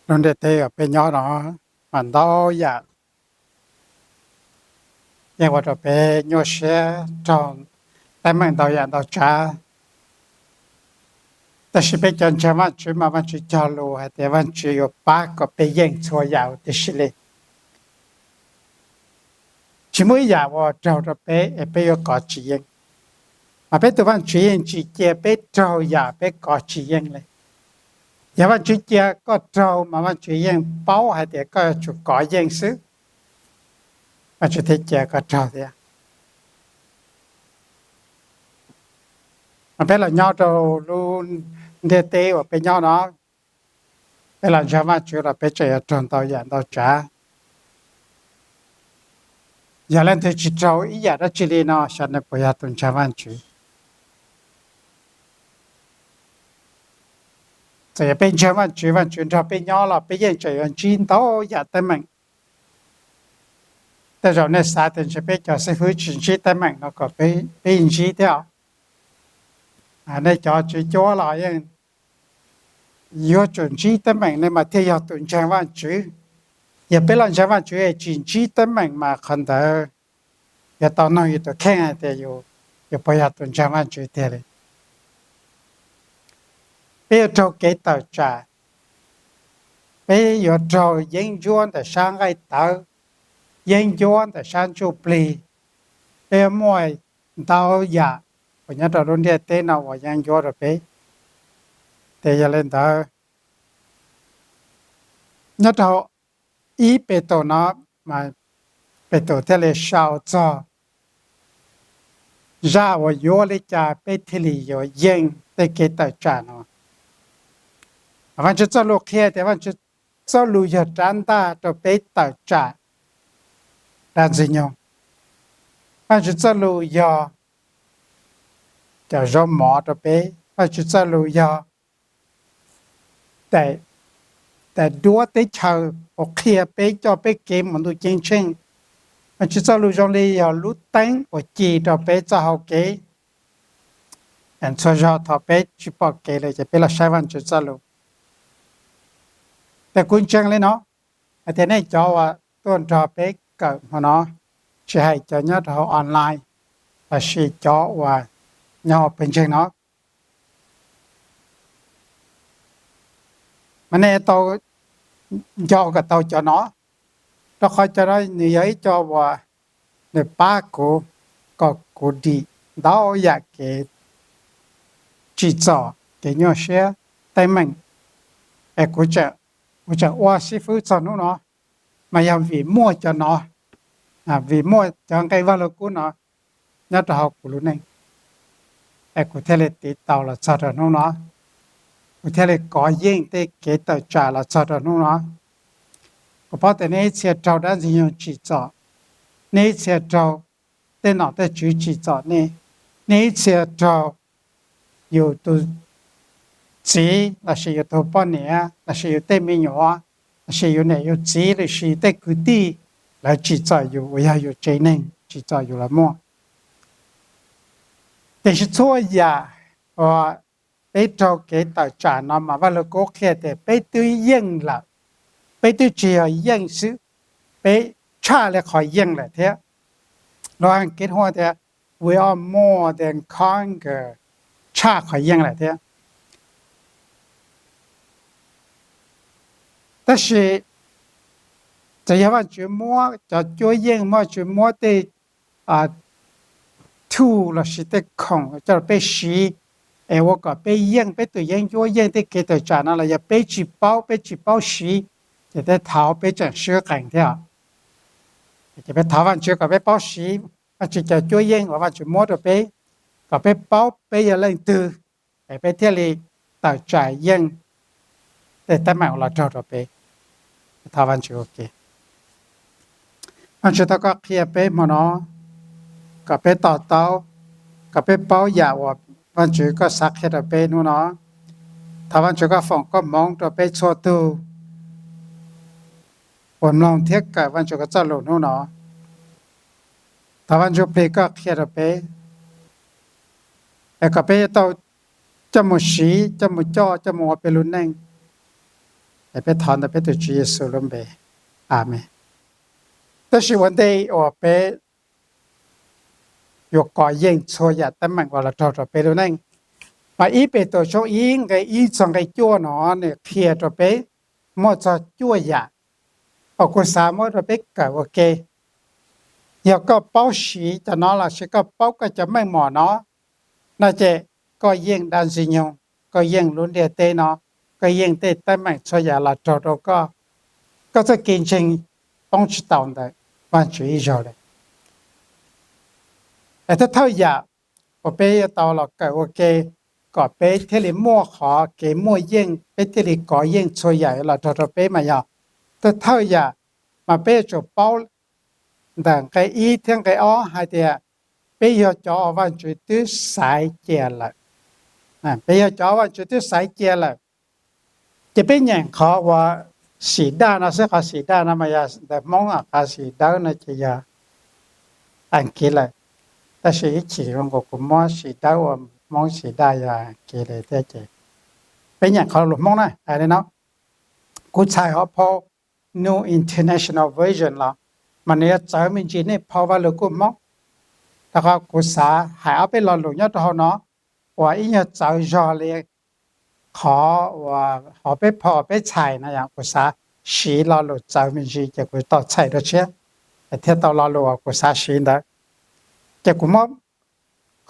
lub ntiaj teb uas peb nyob no mas ntau yam yeej ua rau peb nyuaj siab raug teeb meem ntau yam ntau tsav. Tab sis peb cov ntseeg Vajtswv mas Vajtswv cog lus hais tias Vajtswv yuav pab kom peb yeej txhua yam huv tib si li. Tsis muaj ib yam uas raug rau peb es peb yuav kov tsis yeej. Mas peb tus Vajtswv yeej tsis cia peb raug yam peb kov tsis yeej li. Yog Vajtswv cia koj raug mas Vajtswv yeej paub hais tias koj yuav tsum kov yeej xwb, Vajtswv thiaj cia koj raug thiab. Mas peb los nyob rau lub ntiaj teb uas peb nyob no, peb los ntseeg Vajtswv los peb tseem yuav raug ntau yam ntau tsav. Yog leej twg tsis raug ib yam dab tsi li no xyov nws puas yog tus ntseeg Vajtswv. Txawm yog peb ntseeg Vajtswv, Vajtswv nrog peb nyob los peb yeej tseem yuav ntsib ntau yam teeb meem. Tej zaum nej xav tias ntshe peb cov xib fwb tsis ntsib teeb meem no kom peb ntsib thiab. Nej cov tswv cuab los yeej yuav tsum ntsib teeb meem nej mas thiaj yog tus ntseeg Vajtswv. Yog peb los ntseeg Vajtswv es tsis ntsib teeb meem mas qhov ntawd yuav tau nug yus tus kheej hais tias yus puas yog tus ntseeg Vajtswv tiag li. Peb yuav raug kev tawm tsam, peb yuav raug yeeb ncuab ntawm sab nqaij tawv, yeeb ncuab ntawm sab ntsuj plig. Peb yuav muaj ntau yam uas nyob rau lub ntiaj teb no uas yeeb ncuab rau peb. Ces yog li ntawd, nyob rau ib Petus no, Petus thiaj li sau txog zaj uas yuav ua li cas peb thiaj li yuav yeej tej kev tawm tsam no. Vajtswv txoj lus qhia tias Vajtswv txoj lus yog rab ntaj rau peb tawm tsam dab Ntxwg Nyoog. Vajtswv txoj lus yog cov zaub mov rau peb. Vajtswv txoj lus yog daim duab teb chaws uas qhia peb coj peb kev mus ntuj ceeb tsheej. Vajtswv txoj lus zoo li yog lub teeb uas ci rau peb txoj hau kev. Txhua zaug thaum peb tsis pom kev li ces peb los saib Vajtswv txoj lus. Ces kuv ntseeg li no hais tias nej cov uas tuaj nrog peb kawm hmo no, tsis hais cov nyob rau hauv online lossis cov uas nyob hauv pawg ntseeg no, mas nej tau nco kom tau cov no, rau qhov cov no nws yog ib co uas nws pab kuv kom kuv dim ntau yam kev tsim txom, kev nyuaj siab, teeb meem. Es kuv, kuv tseem ua xib fwb txog hnub no, mas yog vim muaj cov no, vim muaj cov nqe Vaj Lug Kub no nyob rau hauv kuv lub neej, es kuv thiaj li tiv tau los txog rau hnub no, kuv thiaj li kov yeej tej kev tawm tsam los txog rau hnub no. Kuv paub tias nej ib txhia raug dab Ntxwg Nyoog tsim txom, nej ib txhia raug tej nom tej tswv tsim txom nej, nej ib txhia raug yus tus txiv lossis yus tus poj niam lossis yus tej me nyuam lossis yus niam yus txiv lossis yus tej kwv tij, lawv tsim txom yus uas yog yus tsev neeg tsim txom yus los muaj. Tiam sis txhua yam uas peb raug kev tawm tsam no mas Vaj Lug Kub qhia tias peb twb yeej lawm, peb twb tsis yog yeej xwb, peb tshaj li qhov yeej lawm thiab. Lus Askiv hu tias we are more than conqueror, tshaj qhov yeej lawm thiab. Tab sis txawm yog Vajtswv muab cov cuab yeej, Vajtswv muab tej tools lossis tej khoom coj los peb siv es ua kom peb yeej peb tus yeeb ncuab, yeej tej kev tawm tsam no los yog peb tsis paub, peb tsis paub siv, ces tej thaum peb tseem swb qees thiab. Ces peb thov Vajtswv kom peb paub siv Vajtswv cov cuab yeej uas Vajtswv muab rau peb, kom peb paub peb yog leej twg, es peb thiaj li tawm tsam yeej tej teeb meem uas los raug rau peb. Thov Vajtswv ua ke. Vajtswv, thov koj qhia peb hmo no kom peb to taub, kom peb paub yam uas Vajtswv koj xav qhia rau peb hnub no. Thov Vajtswv koj foom koj hmoov rau peb txhua tus uas mloog thiab kawm Vajtswv koj txoj lus hnub no. Thov Vajtswv plig koj qhia rau peb, es kom peb tau coj mus siv, coj mus coj, coj mus ua peb lub neej. Peb thov ntawm peb tus Tswv Yexus lub npe, Amees. Tab sis ua ntej uas peb yuav kov yeej txhua yam teeb meem uas los raug rau peb lub neej, mas ib Petus tshooj ib nqe ib txog nqe cuaj no nws qhia rau peb muaj txog cuaj yam uas kuv xav muab rau peb kawm ua ke. Yog koj paub siv cov no lossis koj paub koj cov meej mom no, no ces koj yeej dab ntxwg nyoog, koj yeej lub ntiaj teb no, koj yeej tej teeb meem txhua yam los raug rau koj, koj txoj kev ntseeg poob tsis tau ntawm Vajtswv ib zaug li. Es thawj thawj yam uas peb yuav tau los kawm ua ke kom peb thiaj li muaj qhov kev muaj yeej, peb thiaj li kov yeej txhua yam los raug rau peb mas yog thawj thawj yam mas peb yuav tsum paub ntawm nqe ib thiab nqe ob hais tias peb yog cov uas Vajtswv twb xaiv cia lawm. Peb yog cov Vajtswv twb xaiv cia lawm. Ces peb nyeem qhov uas sim daj no xwb, qhov sim daj no mas yog ntawv Hmoob, qhov sim dawb no ces yog Askiv lawm. Tab sis ib chim zoo nkaus kuv muab sim dawb ua Hmoob, sim daj yog Askiv li thiab ces peb nyeem qhov lus Hmoob na hais li no. Kuv txhais hauv phau New International Version los mas nws yuav txawv me ntsis nej phau Vaj Lug Kub Hmoob. Rau qhov kuv xav hais ob peb lo lus nyob rau hauv no uas ib nyuag txawv zog li qhov uas hauv peb phau peb txhais no yom, kuv xav siv lo lus txawv me ntsis ces kuv tau txhais dua tshiab thiaj tau lo lus uas kuv xav siv ntawd. Ces kuv muab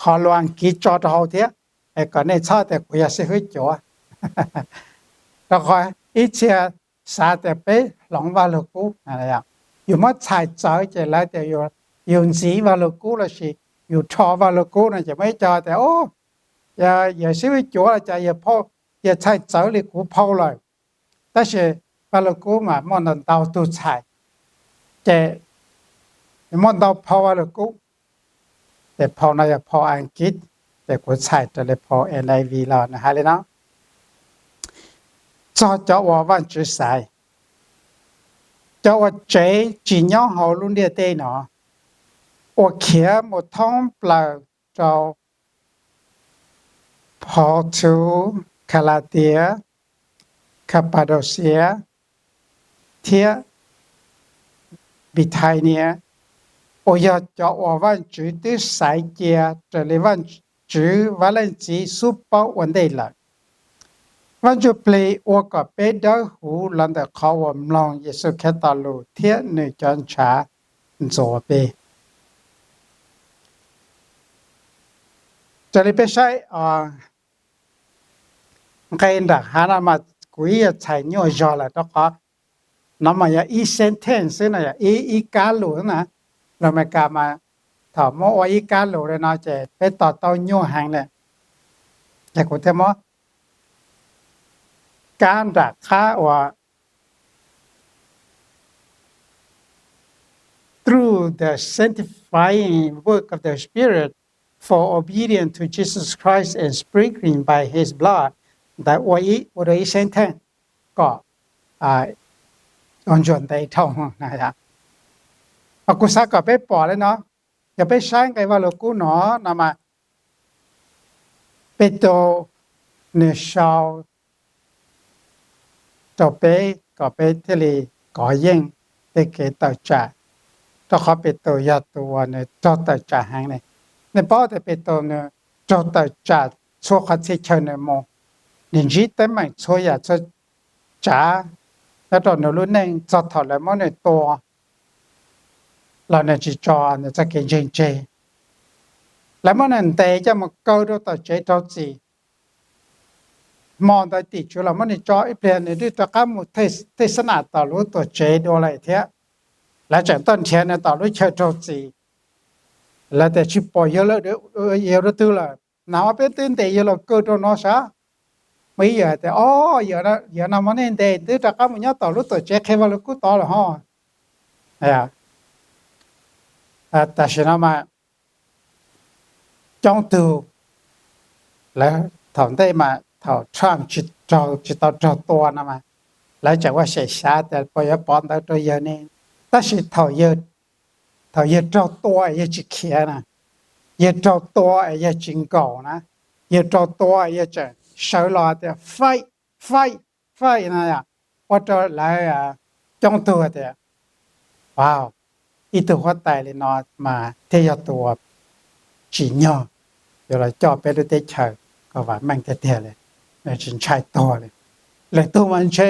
qhov lus Askiv tso rau hauv thiab, es kom nej txhob tias kuv yog xib hwb cuav. Rau qhov ib txhia xav tias peb hloov Vaj Lug Kub, yus muab txhais txawv ces lawv tias yus ntxiv Vaj Lug Kub lossis yus rho Vaj Lug Kub no ces muaj ib co tias, yog xib hwb cuav los cas yawg txhais txawv li kuv phau lawm. Tab sis Vaj Lug Kub mas muaj ntau ntau tug txhais, ces muaj ntau phau Vaj Lug Kub. Ces phau no yog phau Askiv, ces kuv txhais raws li phau N I V los nws hais li no: Txog cov uas Vajtswv xaiv, cov uas tsev tsis nyob hauv lub ntiaj teb no, uas khiav mus thoob plaws rau Pontus, Kalatias, Kapadauxias thiab Npithainia, uas yog cov uas Vajtswv twb xaiv cia raws li Vajtswv Vaj Leej Txiv xub paub ua ntej lawm. Vaj Ntsuj Plig ua kom peb dawb huv los ntawm qhov uas mloog Yexus Khetos lus thiab nws cov ntshav ntxuav peb. Raws li peb saib nqe nram hav no mas kuv ib yuav txhais nyuaj zog lawm rau qhov no mas yog ib sentence xwb no, yog ib kab lus na. Lus Amelikas mas thaum muab ua ib kab lus li no ces peb to taub nyuaj heev li. Ces kuv thiaj muab kab nram qab uas through the sanctifying work of the Spirit for obedience to Jesus Christ and sprinkling by his blood ntawd ua ib, ua dua ib sentence kom ua ntsuag ntev dhau. Mas kuv xav kom peb pom li no, yog peb saib nqe Vaj Lug Kub no no mas Petus nws sau rau peb kom peb thiaj li kov yeej tej kev tawm tsam, rau qhov Petus yog tus uas nws raug tawm tsam heev li. Nej paub tias Petus nws raug tawm tsam txhua qhov txhia chaw nws mus, nws ntsib teeb meem txhua yam txhua tsav nyob rau nws lub neej txog thaum lawv muab nws tua los nws tsis tso nws txoj kev ntseeg tseg. Lawv muab nws ntes coj mus kaw rau tom tsev raug txim. Hmo ntawd tim tswv los muab nws tso ib pliag nws twb rov qab mus thej xab nam tom lub tuam tsev dua lawm thiab. Lawv tseem tuaj nrhiav nws tom lub chaw raug txim, lawv tias tsis pom yawg dua twg lawm, na peb twb ntes yawg los kaw rau no sav. Muaj ib yawg tias, o, yawg no mas nej ntes twb rov qab mus nyob tom lub tuam tsev qhia Vaj Lug Kub tod lawm ho. Tam sim no mas coob tug, lawv thaum ntej mas thaum Trump tsis tau raug tua no mas lawv tseem ua xyem xyav tias puas yuav pov ntawv rau yawg ne. Tab sis thaum yawg raug tua es yawg tsis khiav na, yawg raug tua es yawg tsis nkaum na, yawg raug tua es yawg tseem sawv los tias fight, fight, fight no yom. ua rau lawv coob tug tias, Wow, ib tug huab tais li no mas thiaj yog tus uas tsim nyog yuav los coj peb lub teb chaws kom vam meej tiag tiag li. Nws tsis ntshai tuag li. Lwm tug mas ntshe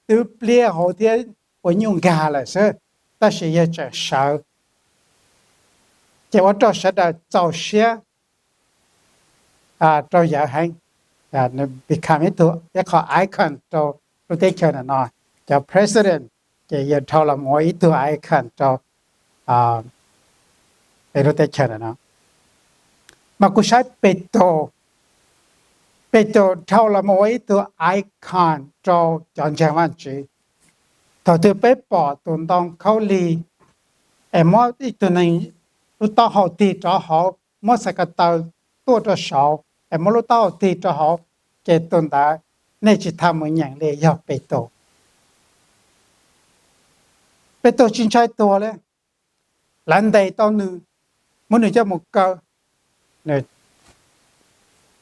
twb pliab hauv thiab ua nyuj nkag lawm xwb, tab sis yawg tseem sawv. Ces ua rau sawv daws txaus siab rau yawg heev, become ib tug, ib qho icon rau lub teb chaws ntawm no. Cov president ces yawg dhau los mus ua ib tug icon rau peb lub teb chaws ntawm no. Mas kuv saib Petus, Petus dhau los mus ua ib tug icon rau cov ntseeg Vajtswv. Thaum twg peb pom tus ntoo khaub lig es muab ib tug neeg lub taub hau tig rov hauv, muab xav ko taw tuaj rau saud es muab lub taub hau tig rau hauv, ces tus ntawd nej tsis tau mus nyeem li, yog Petus. Petus tsis ntshai tuag li. Lawv ntes tau nws, muab nws coj mus kaw.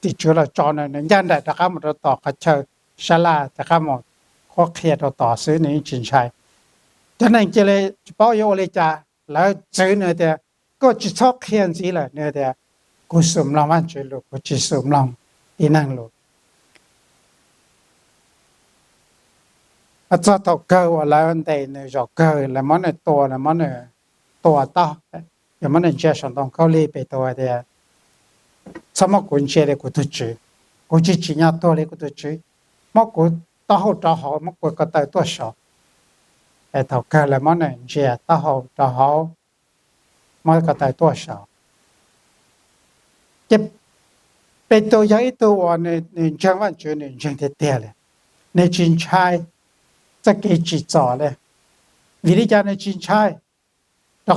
Tim tswv los tso nws, nws ncaj nraim rov qab mus rau tom qhov chaw sab laj, rov qab mus qhuab qhia rau tod xwb, nws yeej tsis ntshai. Cov neeg cia li tsis paub yuav ua li cas, lawv txwv nws tias, Koj tsis txhob qhia ntxiv lawm. Nws tias, Kuv xum mloog Vajtswv lus, kuv tsis xum mloog tib neeg lus. Txog thaum kawg uas lawv ntes nws zaum kawg, lawv muab nws tua, lawv muab nws tua tau, yog muab nws ntsia saum ntoo khaub lig, Petus tias, Txhob muab kuv ntsia li kuv tus Tswv, kuv tsis tsim nyog tuag li kuv tus Tswv, muab kuv taub hau rau hauv, muab kuv ko taw tuaj saud. Es thaum kawg lawv muab nws ntsia taub hau rau hauv, muab ko taw tuaj saud. Ces Petus yog ib tug uas nws ntseeg Vajtswv, nws ntseeg tiag tiag li, nws tsis ntshai txoj kev tsim txom li. Vim li cas nws tsis ntshai? Rau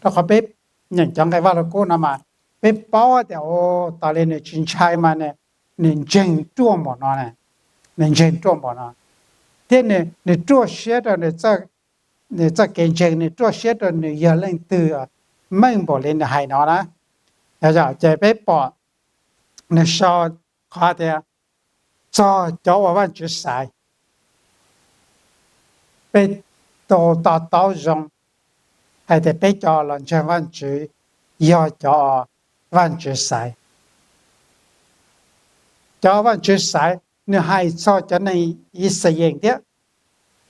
qhov peb nyeem cov nqe Vaj Lug Kub no mas peb paub tias, o, tas li nws tsis ntshai mas nws ntseeg ruaj npaum no, nws ntseeg ruaj npaum no, thiab nws ruaj siab rau nws txoj kev ntseeg, nws ruaj siab rau nws yog leej twg, meej npaum li nws hais no na. Ces peb pom nws sau qhov tias, Txog cov uas Vajtswv xaiv. Peb tau to taub zoo hais tias peb cov los ntseeg Vajtswv yog cov Vajtswv xaiv. Cov Vajtswv xaiv, nws hais txog cov neeg Yixalayees thiab.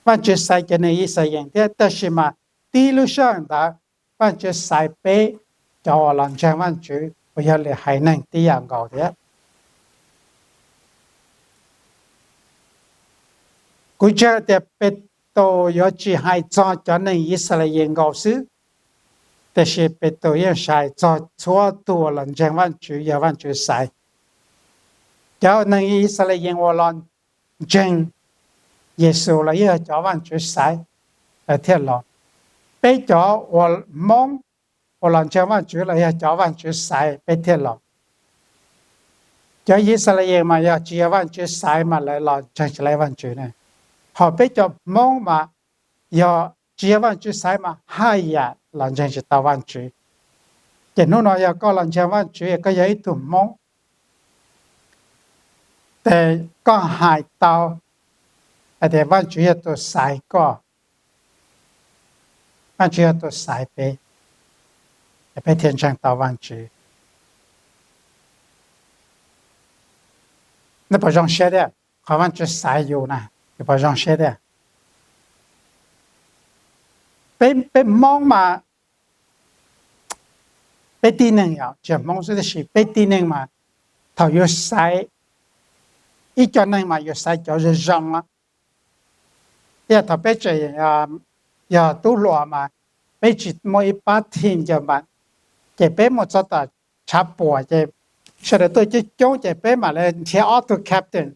Vajtswv xaiv cov neeg Yixalayees thiab, tab sis mas tib lub sij hawm ntawd Vajtswv xaiv peb cov uas los ntseeg Vajtswv uas yog lwm haiv neeg tib yam nkaus thiab. Kuv ntseeg tias Petus yuav tsis hais txog cov neeg Yixalayees nkaus xwb, tiam sis Petus yeej hais txog txhua tus uas los ntseeg Vajtswv yog Vajtswv xaiv. Cov neeg Yixalayees uas los ntseeg Yexus los yog cov Vajtswv xaiv, lawv thiaj los. Peb cov uas Hmoob uas los ntseeg Vajtswv los yog cov Vajtswv xaiv, peb thiaj los. Cov Yixalayees mas yog tsis yog Vajtswv xaiv mas lawv los ntseeg tsis tau Vajtswv ne. Ho peb cov Hmoob mas yog tsis yog Vajtswv xaiv mas haj yam los ntseeg tsis tau Vajtswv. Ces hnub no yog koj los ntseeg Vajtswv, koj yog ib tug Hmoob, ces koj hais tau hais tias Vajtswv yog tus xaiv koj, Vajtswv yog tus xaiv peb, peb thiaj ntseeg tau Vajtswv. Nej puas zoo siab tiag? Qhov Vajtswv xaiv yus na, yus puas zoo siab tiag? Peb, peb Hmoob mas, peb tib neeg, tsis yog Hmoob xwb tab sis peb tib neeg mas, thaum yus xaiv ib co neeg mas yus xaiv cov zoo zoo. Yog thaum peb tseem yog tub hluas mas peb tsis muaj ib pab team, ces peb mus txog tom tshav puam ces sawv daws tuaj coob coob ces peb mam li nrhiav ob tug captain,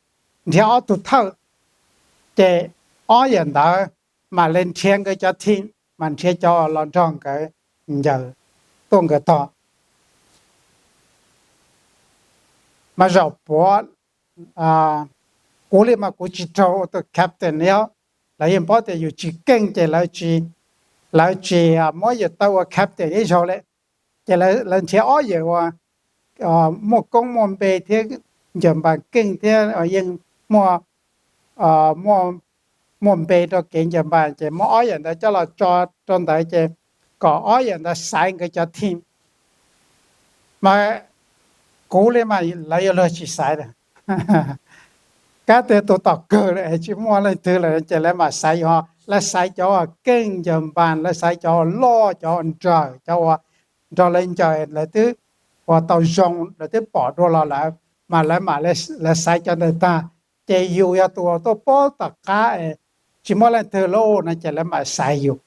nrhiav ob tug thawj, ces ob yam ntawd mam li nrhiav nkawd cov team, mas nrhiav cov los nrog nkawd ncaws tuaj nkawd tog. Mas zaum puav kuv li mas kuv tsis raug ua tus captain li os. Lawv yeej paub tias yus tsis keej ces lawv tsis muab yus tau ua captain ib zaug li. Ces lawv nrhiav ob yam uas muaj koob muaj npe thiab ncaws npas keej thiab yeej muaj, muaj muaj npe rau kev ncaws npas ces muab ob yam ntawd coj los tso rau ntawd ces kom ob yam ntawd xaiv nkawd cov team. Mas kuv li mas lawv yuav luag tsis xaiv. Kab tias tus tom kawg lawm tsis muaj leej twg lawm ces lawv mam xaiv yus, lawv xaiv cov uas keej ncaws npas, lawv xaiv cov uas loj, cov uas nrawm, cov uas nrog lawv ncaws lawv twb ua tau zoo, lawv twb pom dua los lawm, mas lawv mam, lawv xaiv cov ntawd tag. Ces yus yog tus uas tuaj paub tom qab, tsis muaj leej twg lauj no ces lawv mam xaiv yus.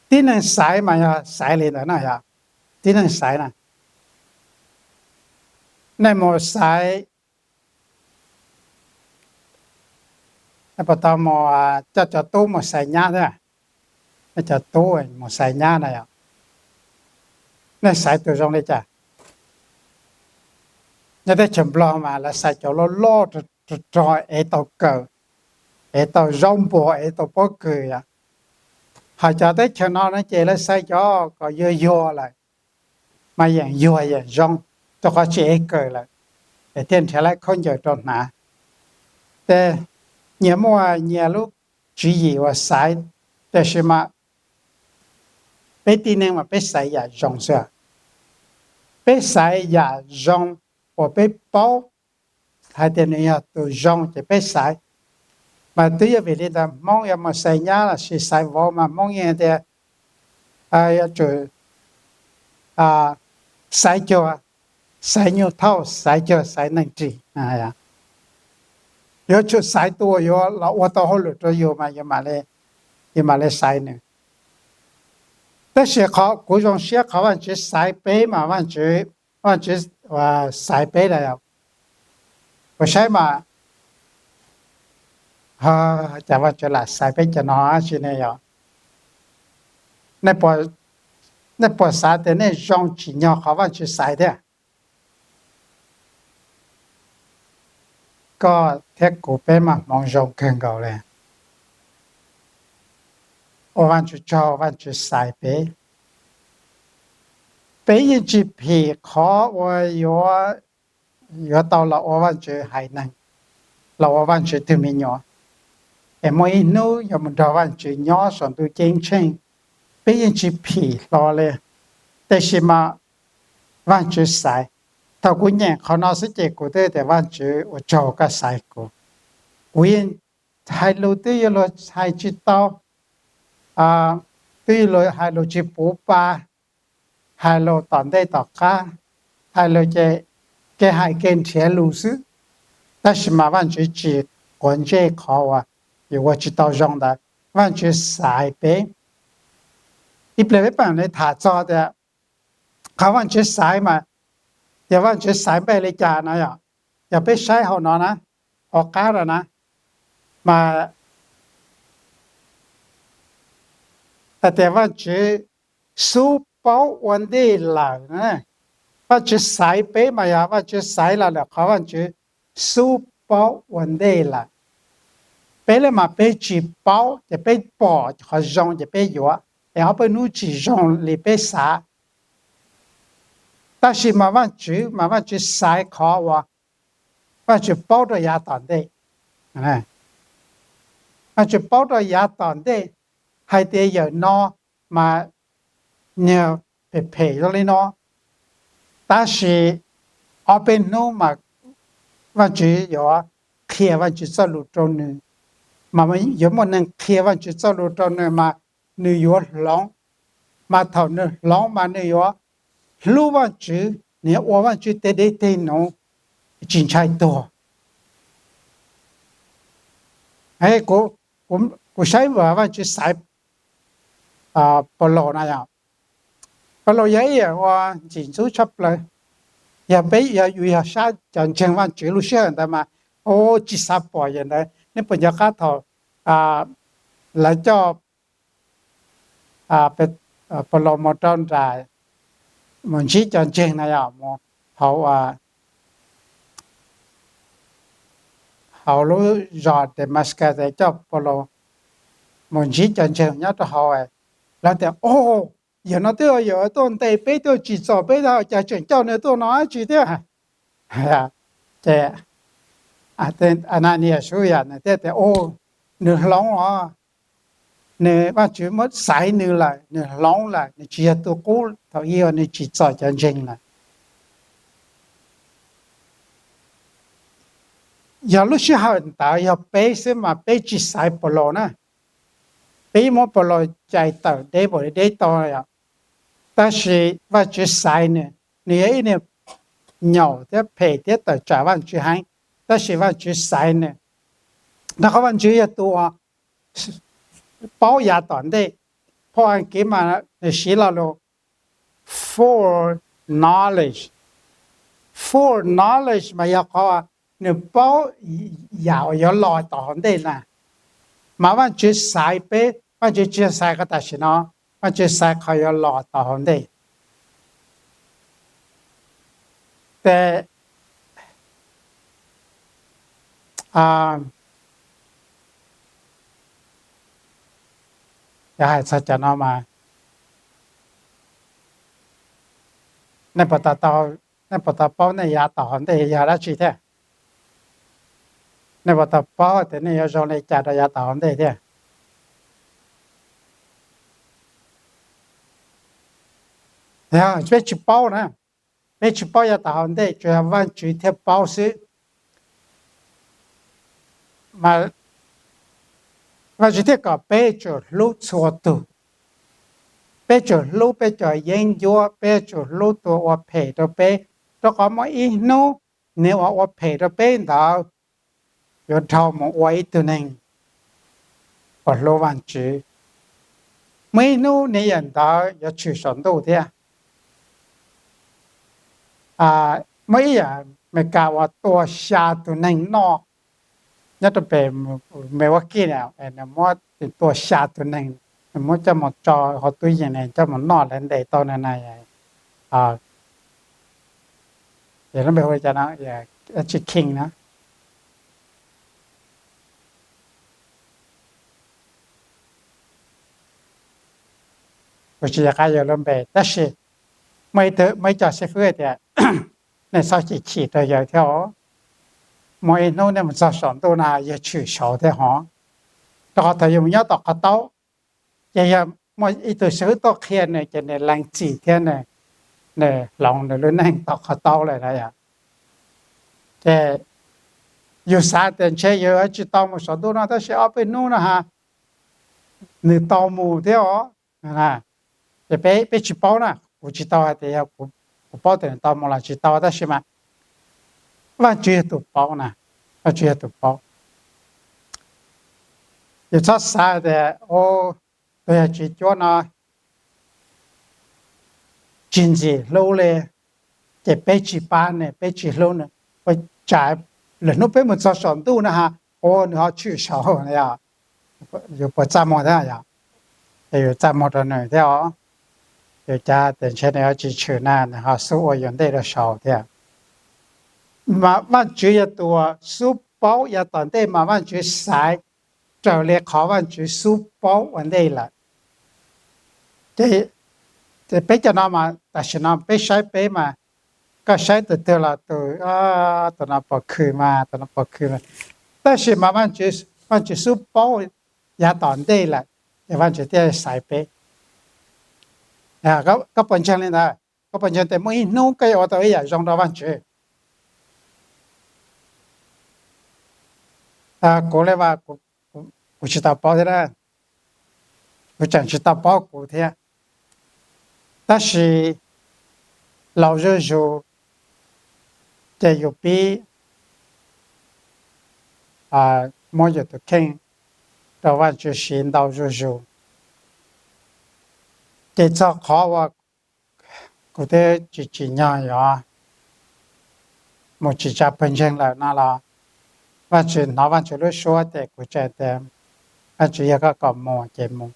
Tib neeg xaiv mas yog xaiv li ntawd na yog, tib neeg xaiv na, nej mus xaiv, nej puas tau mus coj cov tub mus xaiv nyab thiab? Nej cov tub mus xaiv nyab na yom, nej xaiv tus zoo li cas? Nyob teb chaws Nplog mas lawv xaiv cov loj loj rog rog es tau kawm, es tau zaub npua, es tau pob kws yom. Hos cov teb chaws no no ces lawv xaiv cov kom yuag yuag lawm, mas yeem yuag yeem zoo, rau qhov tsis es kawm lawm, es thiaj nrhiav lawv khaub ncaws rau hnav. Ces nyias muaj nyias lub tswv yim uas xaiv, tiam sis mas peb tib neeg mas peb xaiv yam zoo xwb. Peb xaiv yam zoo uas peb paub hais tias nws yog tus zoo ces peb xaiv. Mas twb yog vim li ntawd Hmoob yuav mus xaiv nyab los sis xaiv vauv mas Hmoob yeej tias yuav tsum xaiv cuag xaiv nyuj thauj, xaiv cuag xaiv neeg ris. Yuav tsum xaiv tus uas yuav los ua tau hauj lwm rau yus mas yus mam li xaiv nws. Tab sis qhov kuv zoo siab qhov Vajtswv xaiv peb mas Vajtswv, Vajtswv xaiv peb lawm, kuv saib mas, cas Vajtswv lam xaiv peb cov no tsi ne yom? Nej puas xav tias nej zoo tsim nyog qhov Vajtswv xaiv thiab? Koj thiab kuv peb mas hmoov zoo kawg nkaus li. Ua Vajtswv tsaug, Vajtswv xaiv peb. Peb yeej tsis phim qhov uas yuav, yuav tau los ua Vajtswv haiv neeg, los ua Vajtswv tug me nyuam, es muaj ib hnub yuav mus nrog Vajtswv nyob saum ntuj ceeb tsheej. Peb yeej tsis phim hlo li, tiam sis mas Vajtswv xaiv. Thaum kuv nyeem qhov no xwb ces kuv twb tias Vajtswv ua tsaug koj xaiv kuv. Kuv yeej hais lus twb yuav luag hais tsis tau, twb yuav luag hais lus tsis puv pa, hais lus tom ntej tom qab, hais lus ces kev hais kev nrhiav lus xwb. Tab sis mas Vajtswv tsis quav ntsej qhov uas yus ua tsis tau zoo ntawd, Vajtswv xaiv peb. Ib pliag peb mam li tham txog tias qhov Vajtswv xaiv mas, yog Vajtswv xaiv npaj li cas no yom, yog peb saib hauv no na, hauv qab no na, mas hais tias Vajtswv xub paub ua ntej lawm na. Vajtswv xaiv peb mas yog Vajtswv xaiv los lawm qhov Vajtswv xub paub ua ntej lawm. Peb li mas peb tsis paub ces peb pom qhov zoo ces peb yuav, es ob peb hnub tsis zoo li peb xav. Tab sis mas Vajtswv mas Vajtswv xaiv qhov uas Vajtswv paub rau yav tom ntej. Vajtswv paub rau yav tom ntej hais tias yawm no mas niag phem phem zoo li no, tab sis ob peb hnub mas Vajtswv yuav qhia Vajtswv txoj lus rau nws, mas yuav muaj neeg qhia Vajtswv txoj lus rau nws mas nws yuav hloov, mas thaum nws hloov mas nws yuav hlub Vajtswv, nws yuav ua Vajtswv tej dej tej num, tsis ntshai tuag. Kuv saib Vajtswv xaiv Paulus no yom, Paulus yog ib yam uas ntxim ntxub tshaj plaws. Yog peb yog yus yog sab cov ntseeg Vajtswv lub sij hawm ntawd mas, o, tsis xav pom yam ntawd. Nej puas nco qab thaum lawv coj Paulus mus rau nram, mus ntsib cov ntseeg na yom, mus hauv, hauv lub zos Damascus es coj Paulus mus ntsib cov ntseeg nyob rau hauv, lawv tias, o, yawm no twb yog yawm tuaj ntes peb, tuaj tsim txom peb, cas tseem coj nws tuaj no dab tsi thiab? Ces Ananias Safira nws thiaj tias, Ua, nws hloov os, nws, Vajtswv muab xaiv nws lawm, nws hloov lawm, nws tsis yog tus qub thaum ub uas nws tsis txom cov ntseeg lawm. Yog lub sij hawm ntawd yog peb xwb mas peb tsis xaiv Paulus na, peb muab Paulus cais tawm deb npaum li deb tau yom. Tab sis Vajtswv xaiv nws, nws yog ib niag nyaum thiab phem thiab tawm tsam Vajtswv heev, tab sis Vajtswv xaiv nws, rau qhov Vajtswv yog tus uas paub yav tom ntej. Phau Askiv mas nws siv lo lus foreknowledge. Foreknowledge mas yog qhov nws paub yam uas yuav los tom hauv ntej na. Mas Vajtswv xaiv peb, Vajtswv tsis yog xaiv qhov tam sim no, Vajtswv xaiv qhov yuav los tom hauv ntej. Ces yog hais txog cov no mas nej puas tau, nej puas tau paub nej yav tom hauv ntej yog dab tsi thiab? Nej puas tau paub tias nej yuav zoo li cas rau yav tom hauv ntej thiab? Yog peb tsis paub na, peb tsis paub yav tom hauv ntej, tsuas yog Vajtswv thiaj paub xwb. Mas Vajtswv thiaj kom peb tsum hlub txhua tus. Peb tsum hlub peb cov yeeb ncuab, peb tsum hlub tus ua phem rau peb, rau qhov muaj ib hnub nws uas ua phem rau peb ntawd yuav dhau mus ua ib tug neeg uas hlub Vajtswv. Muaj ib hnub nws yam ntawd yuav tshwm saum ntuj thiab. Muaj ib yam Amelikas uas tua xya tus neeg noj nyob rau pem Milwaukee na, nws muab tua xya tus neeg, nws muab coj mus tso hauv tub yees, nws coj mus noj, lawv ntes tau nws na. Lub npe hu li cas no, tsis King na. Kuv tsis nco qab yawg lub npe, tab sis muaj ib co xib fwb hais tias nej txhob chim chim rau yawg thiab os. Muaj ib hnub nej mus txog saum ntuj no yawg tshwm saud thiab hov. Rau qhov thaum yus mus nyob tom qhov taub, ces yog muaj ib tug xib fwb tuaj qhia nws ces nws lees txim thiab nws hloov nws lub neej tom qhov taub lawm na yom. Ces yus xav tias ntshe yus tsis tau mus saum ntuj no, tab sis ob peb hnub no ha, nws tau mus thiab os. Ces peb tsis paub na, kuv tsis tau hais tias yog kuv paub tias nws tau mus los tsis tau, tab sis mas Vajtswv yog tus paub na, Vajtswv yog tus paub. Yus txhob xav tias, o, tus yog tsis cuab no tsis ntxim hlub li, ces peb tsis pab nws, peb tsis hlub nws. Ua cas lwm hnub peb mus txog saum ntuj no ha, ua nws ho tshwm saud, yus puas txaj muag thiab yom? Ces yus txaj muag rau nws thiab os. Yus cav tias ntshe nws ho tsis tshwm na, nws ho xub ua yus ntej rau saud thiab. Mas Vajtswv yog tus xub paub yav tom ntej, mas Vajtswv xaiv raws li qhov Vajtswv xub paub ua ntej lawm. Ces peb cov no mas tam sim no peb saib peb mas, koj saib tus twg los tus, tus no pom khw mas, tus no pom khw mas. Tab sis mas Vajtswv xub paub yav tom ntej lawm, ces Vajtswv thiaj xaiv peb. Koj puas ntseeg li ntawd? Koj puas ntseeg tias muaj ib hnub koj yuav ua tau ib yam zoo rau Vajtswv? Kuv li as, kuv tsis tau paub thiab, kuv tseem tsis tau paub kuv thiab. Tab sis laus zuj zus ces yus pib muab yus tus kheej rau Vajtswv siv ntau zuj zus. Ces txog qhov uas kuv twb tsis tsim nyog yuav mus tsim tsa pawg ntseeg lawm no los, Vajtswv, hnov Vajtswv lub suab ces kuv tseem tias, Vajtswv, yog koj kom mus ces mus.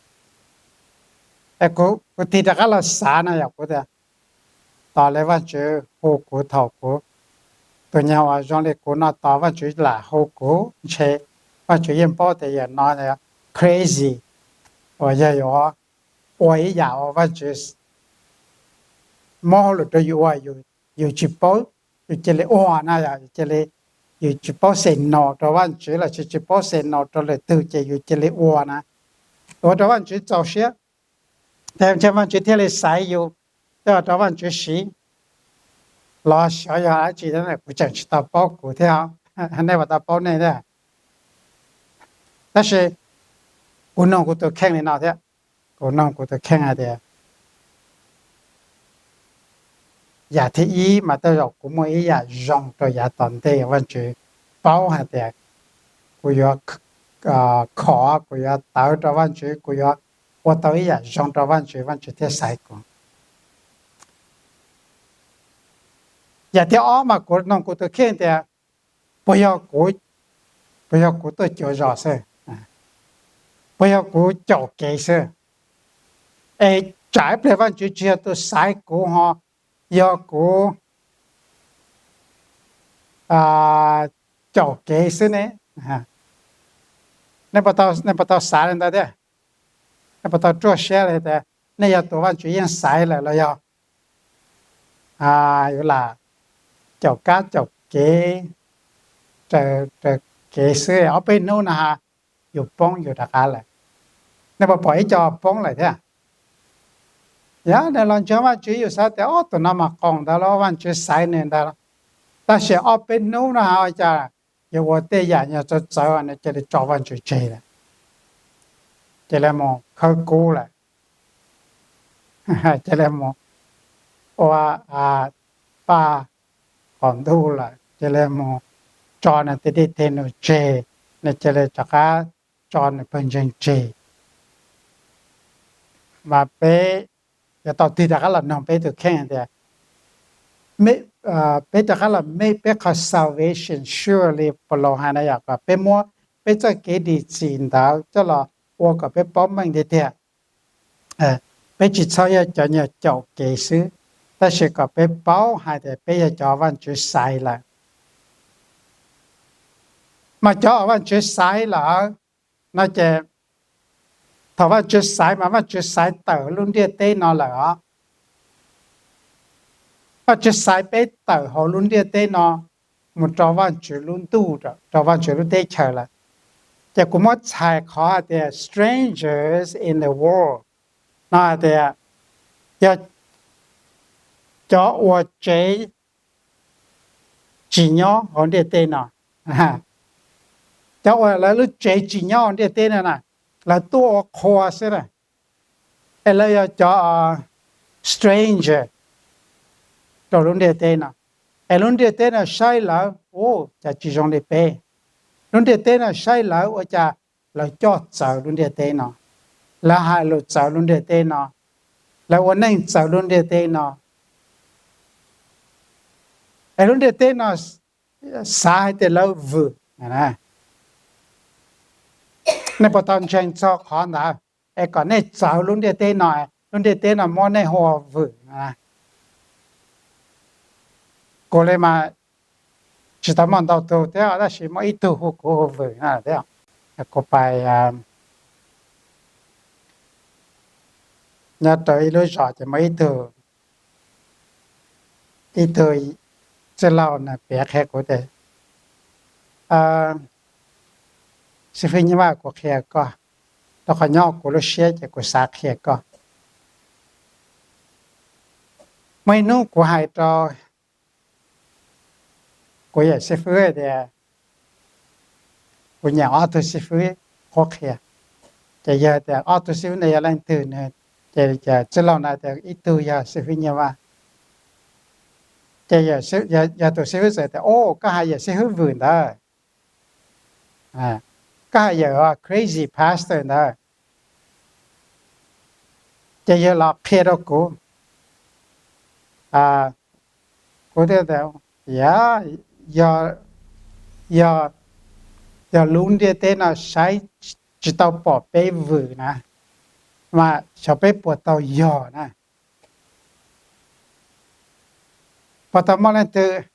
Es kuv tig rov qab los xav no yog kuv tias, tos li Vajtswv hu kuv thaum kuv, tus nyuag uas zoo li kuv no tos Vajtswv lam hu kuv ntshe Vajtswv yeej paub tias yam no crazy, uas yog yuav ua ib yam uas Vajtswv muab hauj lwm rau yus ua, yus tsis paub, yus cia li ua na yom, yus cia li yus tsis paub say no rau Vajtswv los sis tsis paub say no rau lwm tug ces yus cia li ua na, ua rau Vajtswv txaus siab. Ces Vajtswv thiaj li xaiv yus coj rau Vajtswv siv los xyov yog dab tsi, kuv tseem tsis tau paub kuv thiab, nej puas tau paub nej thiab. Tab sis kuv nug kuv tus kheej li no thiab, kuv nug kuv tus kheej hais tias, yam thib ib mas tej zaum kuv muaj ib yam zoo rau yav tom ntej Vajtswv paub hais tias kuv yuav khov, kuv yuav tawv rau Vajtswv, kuv yuav ua tau ib yam zoo rau Vajtswv, Vajtswv thiaj xaiv kuv. Yam thib ob mas kuv nug kuv tus kheej tias, puas yog kuv, puas yog kuv tuaj cuav zos xwb, puas yog kuv caum kev xwb, es tsam ib pliag Vajtswv tsis yog tus xaiv kuv ho yog kuv caum kev xwb ne? Nej puas tau xav li ntawd thiab? Nej puas tau ruaj siab li tias nej yog tus Vajtswv yeej xaiv lawm los yog yuav lam caum kab caum kev, raws kev xwb, ob peb hnub no ha yus poob yus rov qab lawm? Nej puas pom ib co poob lawm thiab? Yog nws los ntseeg Vajtswv yus xav tias ob tug no mas qoom ntawd los Vajtswv xaiv nws ntag, tab sis ob peb hnub no ha cas yuav ua tej yam nyuag txawv txawv nws cia li tso Vajtswv tseg lawm, cia li mus khawb kub lawm, cia li mus ua paj qaum ntuj lawm, cia li mus tso nws tej dej tej num tseg, nws cia li rov qab tso nws pawg ntseeg tseg. Mas peb yuav tau tig rov qab los nug peb tus kheej tias, peb rov qab los meet peb qhov salvation sure li Paulus hais na, yog kom peb muab peb txoj kev dim txim ntawd coj los ua kom peb paub meej tiag tiag. Peb tsis txhob yog cov nyuag caum kev xwb, tab sis kom peb paub hais tias peb yog cov Vajtswv xaiv lawm. Mas cov uas Vajtswv xaiv lawm no ces, thaum Vajtswv xaiv mas Vajtswv xaiv tawm lub ntiaj teb no lawm os. Vajtswv xaiv peb tawm hauv lub ntiaj teb no mus rau Vajtswv lub ntuj, rau Vajtswv lub teb chaws lawm. Ces kuv muab txhais qhov hais tias strangers in the world no hais tias yog cov uas tsev tsis nyob hauv ntiaj teb no. Cov uas lawv lub tsev tsis nyob hauv ntiaj teb no na, lawv tuaj ua qhua xwb na. Es lawv yog cov stranger rau lub ntiaj teb no. Es lub ntiaj teb no saib lawv, u, cas tsis zoo li peb. Lub ntiaj teb no saib lawv ua cas lawv coj txawv lub ntiaj teb no, lawv hais lus txawv lub ntiaj teb no, lawv ua neej txawv lub ntiaj teb no. Es lub ntiaj teb no xav hais tias lawv vwm. Nej puas tau ntseeg txog qhov ntawd? Es kom nej txawv lub ntiaj teb no, lub ntiaj teb no muab nej hu ua vwm. Kuv li mas tsis tau muaj ntau tug thiab, tab sis muaj ib tug hu kuv hu vwm na thiab. Kuv pais nyob rau ib lub zos ces muaj ib tug, ib tug txwj laug na piav qhia kuv tias, xib fwb Nyiaj Vaj, kuv qhia koj, rau qhov nyob kuv lub siab ces kuv xav qhia koj. Muaj ib hnub kuv hais rau kuv yawm xib fwb tias kuv nyiam ob tug xib fwb qhuab qhia. Ces yog tias ob tug xib fwb ntawd yog leej twg, ces txwj laug ntawd tias ib tug yog xib fwb Nyiaj Vaj. Ces yog tus xib fwb txawm tias, o, koj hais yawm xib fwb Vwm ntawd, koj hais yawm crazy pastor ntawd. Ces yawg los qhia rau kuv, kuv thiaj tias, yog, yog lub ntiaj teb no saib tsis tau pom peb Vwm na, mas xyov peb puas tau yog na. Puas tau muaj leej twg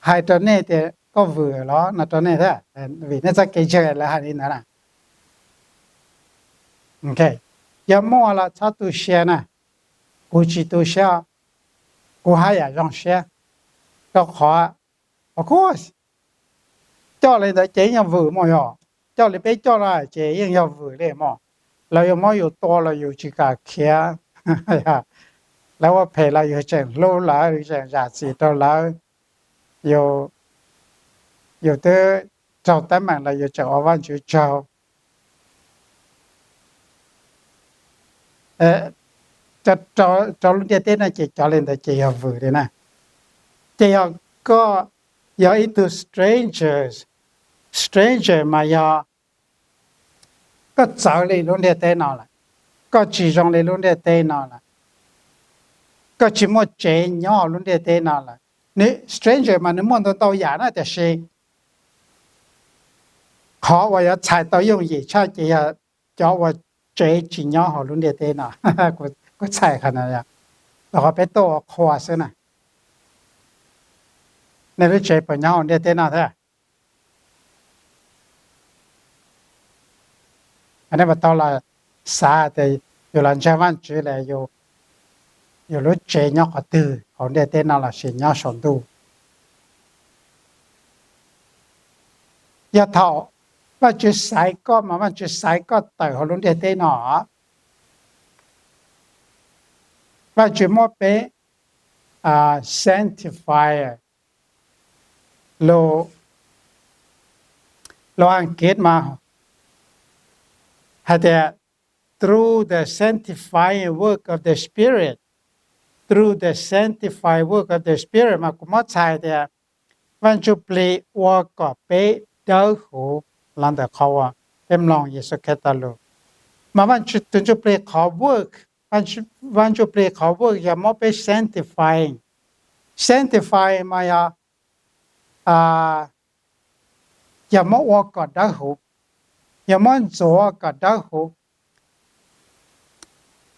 hais rau nej tias koj Vwm los no rau nej thiab? Vim nej txoj kev ntseeg lawv hais li ntawd na. Yog muaj los txhob tu siab na. Kuv tsis tu siab, kuv haj yam zoo siab, rau qhov, of course, coj li ntawd ces yeej yog vwm mog yog. Coj li peb coj no ces yeej yog vwm li mog. Lawv yuav muab yus tua los yus tsis kam khiav. Lawv ua phem los yus tseem hlub lawv, tseem zam txim rau lawv. Yus twb raug teeb meem los yus tseem ua Vajtswv tsaug. Rau lub ntiaj teb no ces cov li ntawd ces yog vwm li na. Ces yog koj yog ib tug stranger, stranger mas yog koj txawv li lub ntiaj teb no lawm, koj tsis zoo li lub ntiaj teb no lawm, koj tsis muaj tsev nyob hauv lub ntiaj teb no lawm. Nws stranger mas nws muaj ntau ntau yam na, tiam sis qhov uas yuav txhais tau yooj yim tshaj ces yog cov uas tsev tsis nyob hauv lub ntiaj teb no. Kuv txhais qhov no, rau qhov peb tuaj ua qhua xwb na. Nej lub tsev puas nyob hauv ntiaj teb no thiab? Nej puas tau los xav tias yus los ntseeg Vajtswv lawm, yus lub tsev nyob qhov twg, hauv ntiaj teb no lossis nyob saum ntuj? Yog thaum Vajtswv xaiv koj mas Vajtswv xaiv koj tawm hauv lub ntiaj teb no. Vajtswv muab peb sanctify, lus Askiv mas hais tias through the sanctifying work of the Spirit, through the sanctifying work of the Spirit mas kuv muab txhais tias Vaj Ntsuj Plig ua kom peb dawb huv los ntawm qhov uas peb mloog Yexus Khetos lus. Mas Vaj Ntsuj Plig qhov work, Vaj Ntsuj Plig qhov work yog muab peb sanctifying. Sanctifying mas yog, yog muab ua kom dawb huv, yog muab ntxuav kom dawb huv.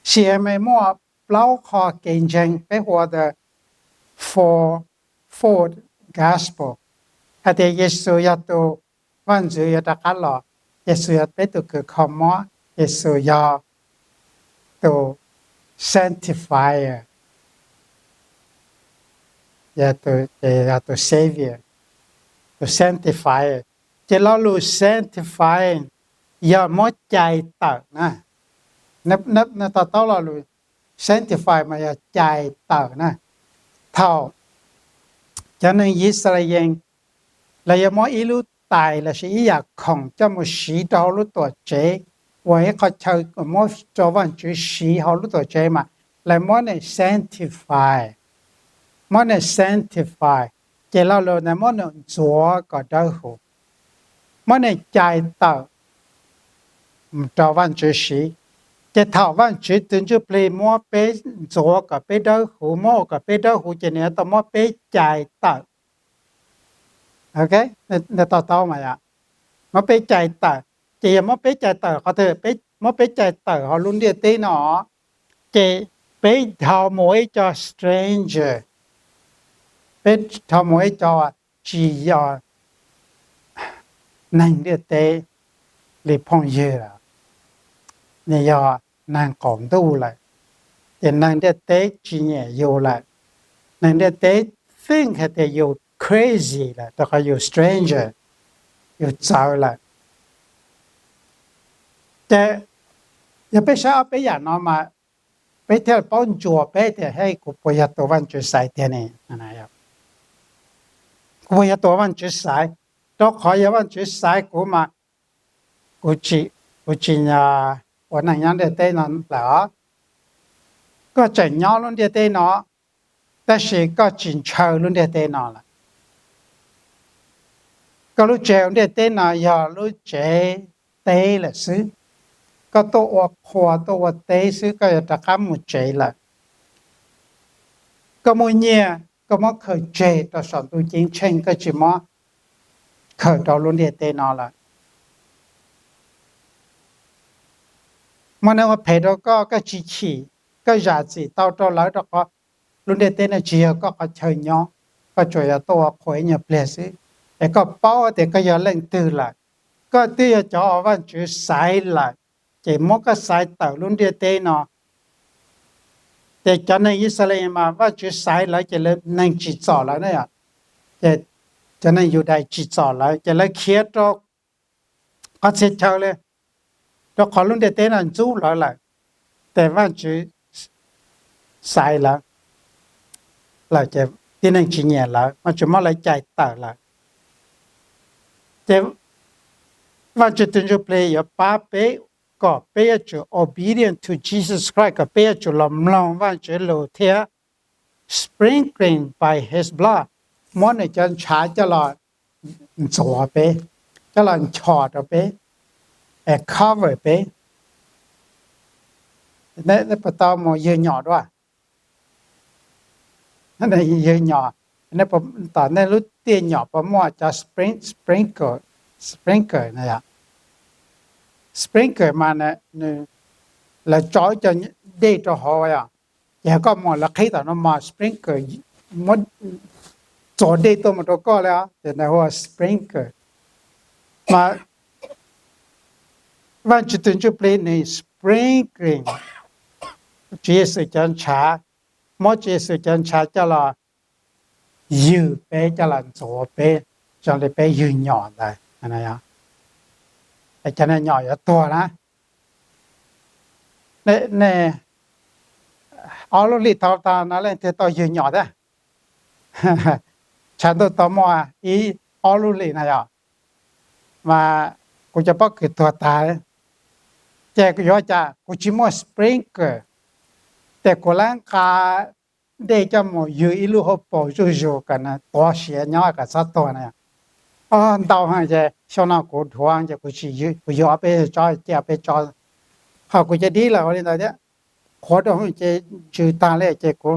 CMA muaj plaub qho kev ntseeg peb hu ua the four, fold gospel, hais tias Yexus yog tus Vaj Ntxwv yuav rov qab los, Yexus yog peb tus kws kho mob, Yexus yog tus sanctifier, yog tus saviour, tus sanctifier. Ces lo lus sanctifying yog muab cais tawm na. Nej to taub lo lus sanctify mas yog cais tawm na. Thaum cov neeg Yixalayees lawv yuav muab ib lub tais lossis ib yam khoom coj mus siv rau hauv lub tuam tsev, uas ib qhov chaw muab rau Vaj Ntxwv siv hauv lub tuam tsev mas lawv muab nws sanctify, muab nws sanctify, ces lo lus ntawd muab nws ntxuav kom dawb huv, muab nws cais tawm rau Vaj Ntxwv siv. Ces thaum Vaj Ntxwv tus Ntsuj Plig muab peb ntxuav kom peb dawb huv, muab ua kom peb dawb huv ces nws yuav tau muab peb cais tawm. Ok, nej to taub mas yom, muab peb cais tawm. Ces yog muab peb cais tawm qhov twg? Muab peb cais tawm hauv lub ntiaj teb no, ces peb dhau mus ua ib co stranger, peb dhau mus ua ib co tsis yog neeg ntiaj teb li phooj ywg lawm, nws yog neeg qaum ntuj lawm. Ces neeg ntiaj teb tsis nyiam yus lawm, neeg ntiaj teb think hais tias yus crazy lawm rau qhov yus stranger, yus txawv lawm. Ces yog peb saib ob peb yam no mas peb thiaj paub ntsuas peb tias, Hej, kuv puas yog tus Vaj Tswv xaiv tiag ne? Kuv puas yog tus Vaj Tswv xaiv? Rau qhov yog Vaj Tswv xaiv kuv mas kuv tsis, kuv tsis ua neej nyob ntiaj teb no lawm os. Koj tseem nyob lub ntiaj teb no, tab sis koj tsis ntshaw lub ntiaj teb no lawm. Koj lub tsev hauv ntiaj teb no yog lub tsev teb lawm xwb. Koj tuaj ua qhua tuaj ua teb xwb, koj yuav rov qab mus tsev lawm. Koj muaj nyiaj koj muab khaws tseg rau saum ntuj ceeb tsheej, koj tsis muab khaws rau lub ntiaj teb no lawm. Muaj neeg ua phem rau koj, koj tsis chim, koj zam txim tau rau lawv rau qhov lub ntiaj teb no tsis yog koj qhov chaw nyob, koj tsuas yog tuaj ua qhua ib nyuag pliag xwb. Es koj paub tias koj yog leej twg lawm, koj twb yog cov uas Vaj Tswv xaiv lawm, ces muab koj xaiv tawm lub ntiaj teb no. Ces cov neeg Yixalayees mas Vaj Tswv xaiv lawv ces lawv neeg tsim txom lawv na yom. Ces cov neeg Yudais tsim txom lawv ces lawv khiav rau qhov txhia chaw li, rau qhov lub ntiaj teb no ntxub lawv lawm, ces Vajtswv xaiv lawv lawm ces tib neeg tsis nyiam lawv, Vajtswv muab lawv cais tawm lawm. Ces Vajtswv tus Ntsuj Plig yuav pab peb kom peb yuav tsum obedient to Jesus Christ, kom peb yuav tsum los mloog Vajtswv lus thiab sprinkling by his blood, muab nws cov ntshav coj los ntxuav peb, coj los nchos rau peb, cover peb. Nej puas tau mus ywg nyom dua? Ywg nyom, nej puas, tom nej lub tiaj nyom puas muaj cov spring, sprinkle, sprinkle na yom? Sprinkle mas lawv tso ib co dej rau hauv yom, ces koj mus lawv qhib tom no mas sprinkle muab txuas dej tuaj mus rau koj li os, ces ntawd hu ua sprinkle. Mas Vajtswv tus Ntsuj Plig nws sprinkling Tswv Yexus cov ntshav, muab Tswv Yexus cov ntshav coj los ywg peb, coj los ntxuav peb zoo li peb ywg nyom ntawd. Cov nyom yuav tuag na. Nej ob lub hlis dhau tas no leej twg tau ywg nyom thiab? Tshav ntuj tau muaj ib ob lub hlis na yom, mas kuv cov pob kws tuag tag, ces yuav cas kuv tsis muaj sprinkler, ces kuv lawv nqa dej coj mus ywg ib lub hauv paus zuj zus kom nws tuav siav nyob kom txhob tuag na. Ntau heev ces xyoo no kuv dhuav ces kuv tsis ywg, kuv ywg ob peb tsob, cia ob peb tsob, ho kuv cia dib lawm ua li ntawd thiab. Qhuav rau ces ntsws tag li ces kuv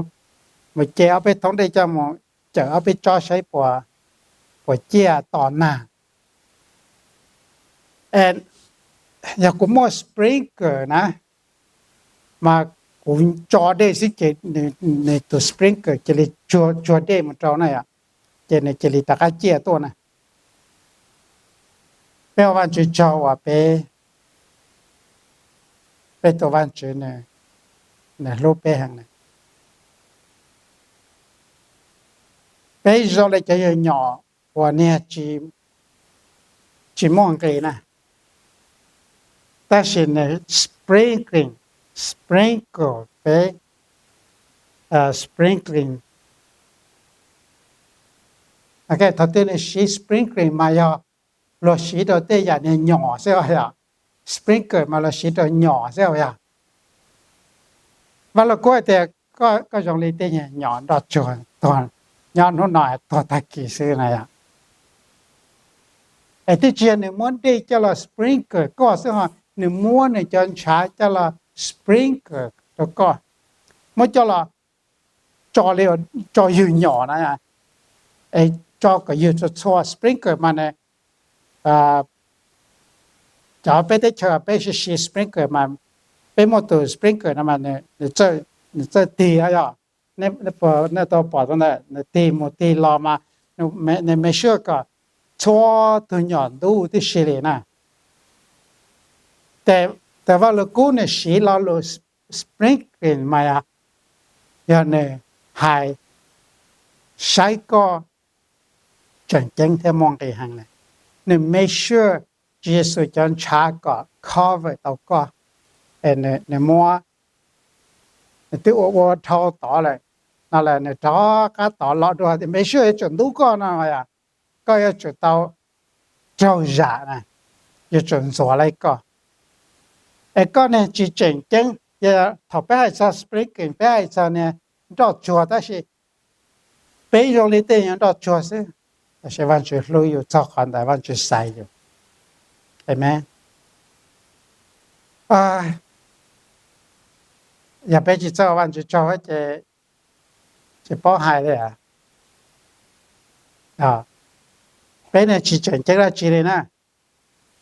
mus ce ob peb thoob dej coj mus cawm ob peb tsob saib puas ciaj to nag. Yog kuv muaj sprinkler na, mas kuv tso dej xwb ces nws tus sprinkler cia li tsuag dej mus rau na yom, ces nws cia li rov qab ciaj tuaj na. Peb ua Vajtswv tsaug uas peb, peb tus Vajtswv nws hlub peb heev na. Peb zoo li cov yawg nyom uas niag tsis muaj nqis na, tab sis nws sprinkling, sprinkle peb, sprinkling. Thaum twg nws siv sprinkling mas yog luag siv rau tej yam niag nyom xwb os yom. Sprinkler mas luag siv rau nyom xwb os yom. Vaj Lug Kub hais tias koj zoo li tej nyom nroj tsuag tuag, nyob hnub no tuag tag kis xwb na yom. Es twb tsis yog nws muab dej coj los sprinkle koj xwb ho, nws muab nws cov ntshav coj los sprinkle rau koj, muab coj los tso li, tso ywg nyom na, es tso kom ywg txhua txhua. Sprinkler mas nws, cov peb teb chaws peb siv sprinkler mas peb muaj tus sprinkler no mas nws txawj tig yom. Nej tau pom tau ntawm nws tig mus tig los mas nws make sure kom txhua tug nyom ntub tib si li na. Ces Vaj Lug Kub nws siv lo lus sprinkling mas yog nws hais saib koj tseem ceeb thiab muaj nqis heev na. Nws make sure Tswv Yexus cov ntshav kom cover tau koj, es nws muab, nws twb ua ua dhau tod lawm no lawm nws rov qab tod los dua tias make sure yuav tsum ntub koj no yom, koj yuav tsum tau raug zam na, yuav tsum ntxuav li koj. Es koj niag tsis tseem ceeb, thaum peb hais txog sprinkling peb hais txog niag nroj tsuag tab sis peb zoo li tej nyuag nroj tsuag xwb, tab sis Vajtswv hlub yus txog qhov ntawd Vajtswv xaiv yus. Amen. Yog peb tsis txawj ua Vajtswv tsaug ces tsis paub hais li. Peb niag tsis tseem ceeb dab tsi li na.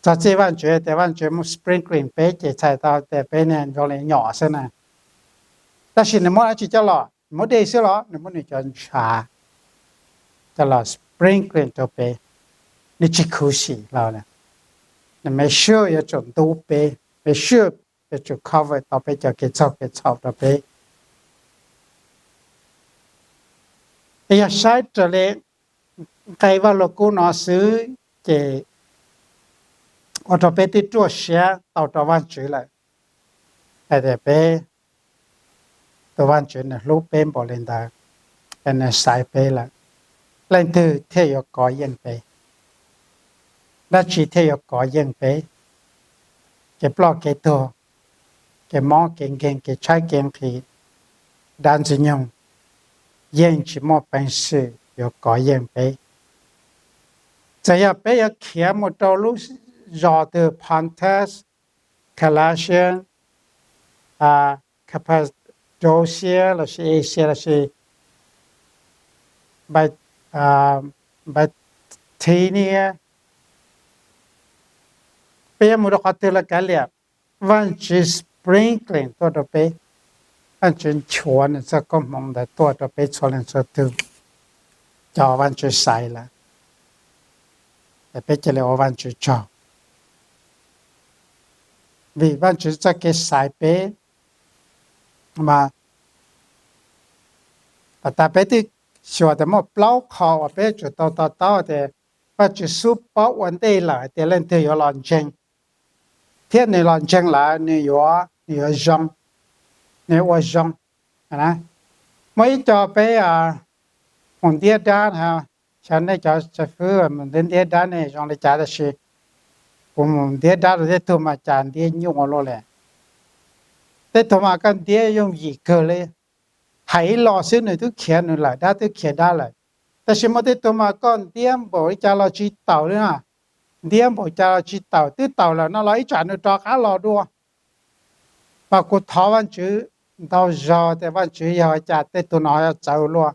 Txog txij Vajtswv tias Vajtswv muab sprinkling peb ces txhais tau tias peb niag zoo li nyom xwb na. Tab sis nws muab dab tsi coj los? Nws muab dej xwb los? Nws muab nws cov ntshav coj los sprinkling rau peb. Nws tsis khuv xim hlo, nws make sure yuav tsum ntub peb, make sure yuav tsum cover tau peb cov kev txaug kev txhaum rau peb. Es yog saib raws li nqe Vaj Lug Kub no xwb ces ua rau peb twb ruaj siab tau rau Vajtswv lawm, hais tias peb, tus Vajtswv nws hlub peb npaum li ntawd, es nws xaiv peb lawm, leej twg thiaj yuav kov yeej peb? Dab tsi thiaj yuav kov yeej peb? Kev ploj kev tuag, kev mob kev nkeeg, kev tshaib kev nqhis, dab ntxwg nyoog, yeej tsis muaj peev xwm yuav kov yeej peb. Txawm yog peb yuav khiav mus rau lub zos twg, Pontus, Galatia, Cappadocia lossis Asia lossis Bithynia, peb yuav mus rau qhov twg los kav liam, Vajtswv sprinkling tuaj rau peb, Vajtswv nchuav nws txoj koob hmoov ntawd tuaj rau peb txhua leej txhua tus, cov Vajtswv xaiv lawm, es peb cia li ua Vajtswv tsaug. Vim Vajtswv txoj kev xaiv peb mas tas peb twb xyuas tias muaj plaub qho uas peb yuav tsum tau to taub tias Vajtswv xub paub ua ntej lawm hais tias leej twg yuav los ntseeg, thiab nws los ntseeg lawm nws yuav, nws yuav zoo, nws yuav ua zoo. Muaj ib co peb mus ntiab dab, xyov nej cov xib fwb mus ntiab ntiab dab nej zoo li cas, tab sis kuv mus ntiab dab rau tej tug mas cas ntiab nyuaj luaj li. Tej tug mas koj ntiab yooj yim kawg li, hais ib los xwb nws twb khiav nws lawm, dab twb khiav dab lawm. Tab sis muaj tej tug mas koj ntiab npaum li cas los tsis tawm li na, ntiab npaum cas los tsis tawm, twb tawm lawm no los ib tsam nws rov qab los dua. Mas kuv thov Vajtswv ntau zaus tias Vajtswv yog cas tej tug no yuav txawv luaj.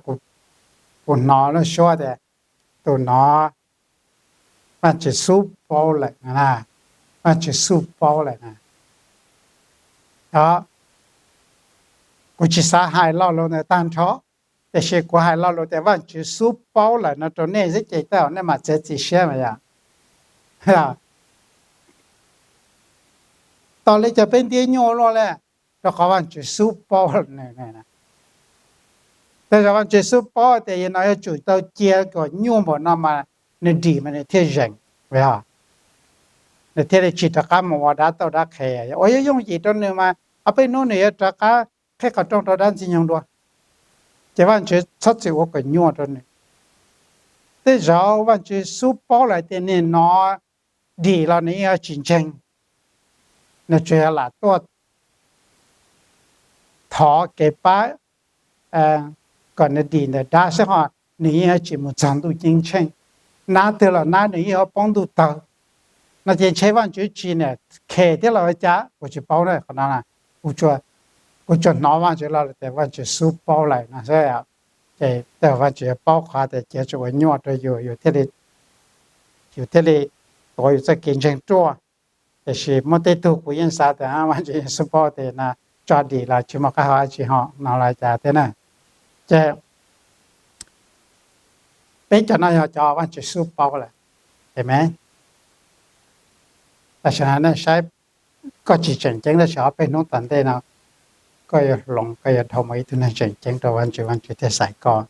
Kuv hnov lub suab tias tus no Vajtswv xub paub lawm, Vajtswv xub paub lawm na. Kuv tsis xav hais lo lus ntawd tag nrho, tiam sis kuv hais lo lus tias Vajtswv xub paub lawm no rau nej xwb ces tej zaum nej mam txiav txim siab mas yom. Tos li cas peb ntiab nyuaj luaj li, rau qhov Vajtswv xub paub. Tej zaum Vajtswv xub paub tias yog no yuav tsum tau cia kom nyuaj npaum no mas nws dim mas nws thiaj zeem, nws thiaj li tsis rov qab mus ua dab tauj dab qhe. Ua yooj yooj yim rau nws mas ob peb hnub nws yuav rov qab qhib qhov rooj rau dab ntxwg nyoog dua. Ces Vajtswv txhob txwm ua kom nyuaj rau nws. Tej zaum Vajtswv xub paub lawm tias niag no dim los nws yeej yuav tsis ntseeg, nws tsuas yog lam tuaj thov kev pab kom nws dim ntawm dab xwb ho nws yeej yuav tsis mus txog ntuj ceeb tsheej. Nab twg los nab nws yeej yuav poob ntuj tawg. No ces ntshe Vajtswv tsis niam khem thiab los ua cas kuv tsis paub na, qhov no kuv tsuas hnov Vajtswv los tias Vajtswv xub paub lawm no xwb. Ces tej zaum Vajtswv yuav paub qhov tias cia tsuas ua nyuaj rau yus, yus thiaj li tuav yus txoj kev ntseeg ruaj. Tiam sis muaj tej tug kuv yeej xav tias Vajtswv yeej xub paub tias no tso dim los tsis muaj qab hau dab tsi ho no los cas thiab na. Ces peb cov no yog cov Vajtswv xub paub lawm. Amen. Tam sim no nej saib, koj tsis tseem ceeb tab sis ob peb hnub tom ntej no koj yuav hloov, koj yuav dhau mus ib tug neeg tseem ceeb rau Vajtswv, Vajtswv thiaj xaiv koj.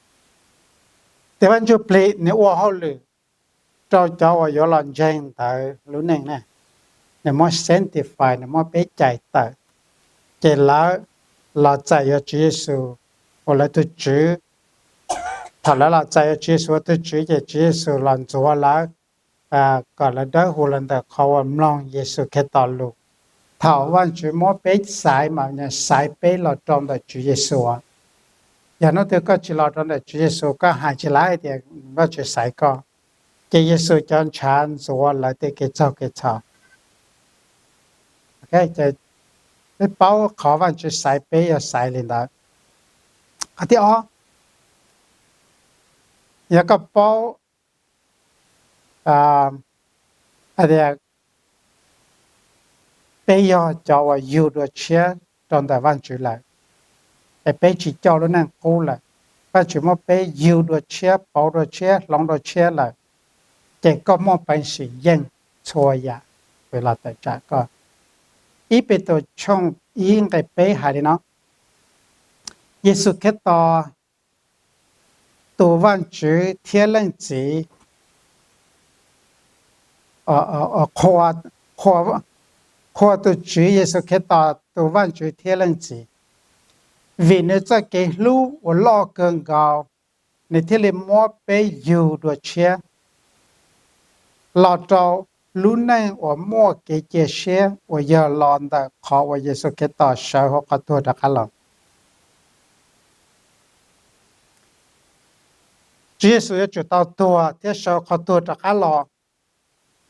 Ces Vaj Ntsuj Plig nws ua hauj lwm rau cov uas yuav los ntseeg ntawd lub neej na. Nws muab sanctify, nws muab peb cais tawm, ces lawv los txais yuav Tswv Yexus ua lawv tus Tswv. Thaum lawv los txais yuav Tswv Yexus ua tus Tswv ces Tswv Yexus los ntxuav lawv kom lawv dawb huv los ntawm qhov uas mloog Yexus Khetos lus. Thaum Vajtswv muab peb xaiv mas nws xaiv peb los rau ntawm Tswv Yexus. Yog hnub twg koj tsis los rau ntawm Tswv Yexus, koj hais tsis laib tias Vajtswv xaiv koj, ces Yexus cov ntshav ntxuav lawv tej kev txaug kev txhaum. Peb paub qhov Vajtswv xaiv peb yog xaiv li ntawd. Qhov thib ob, yog koj paub hais tias peb yog cov uas yug dua tshiab rau ntawm Vajtswv lawm, es peb tsis coj lub neej qub lawm, Vajtswv muab peb yug dua tshiab, pauv dua tshiab, hloov dua tshiab lawm, ces koj muaj peev xwm yeej txhua yam los tawm tsam koj. Ib Petus tshooj ib nqe peb hais li no, Yexus Khetos tus Vajtswv thiab Leej Txiv, qhuas tus Tswv Yexus Khetos tus Vajtswv thiab Leej Txiv, vim nws txoj kev hlub uas loj kawg nkaus, nws thiaj li muab peb yug dua tshiab los rau lub neej uas muaj kev cia siab uas yog los ntawm qhov uas Yexus Khetos sawv hauv qhov tuag rov qab los. Tswv Yexus yuav tsum tau tuag thiab sawv qhov tuag rov qab los,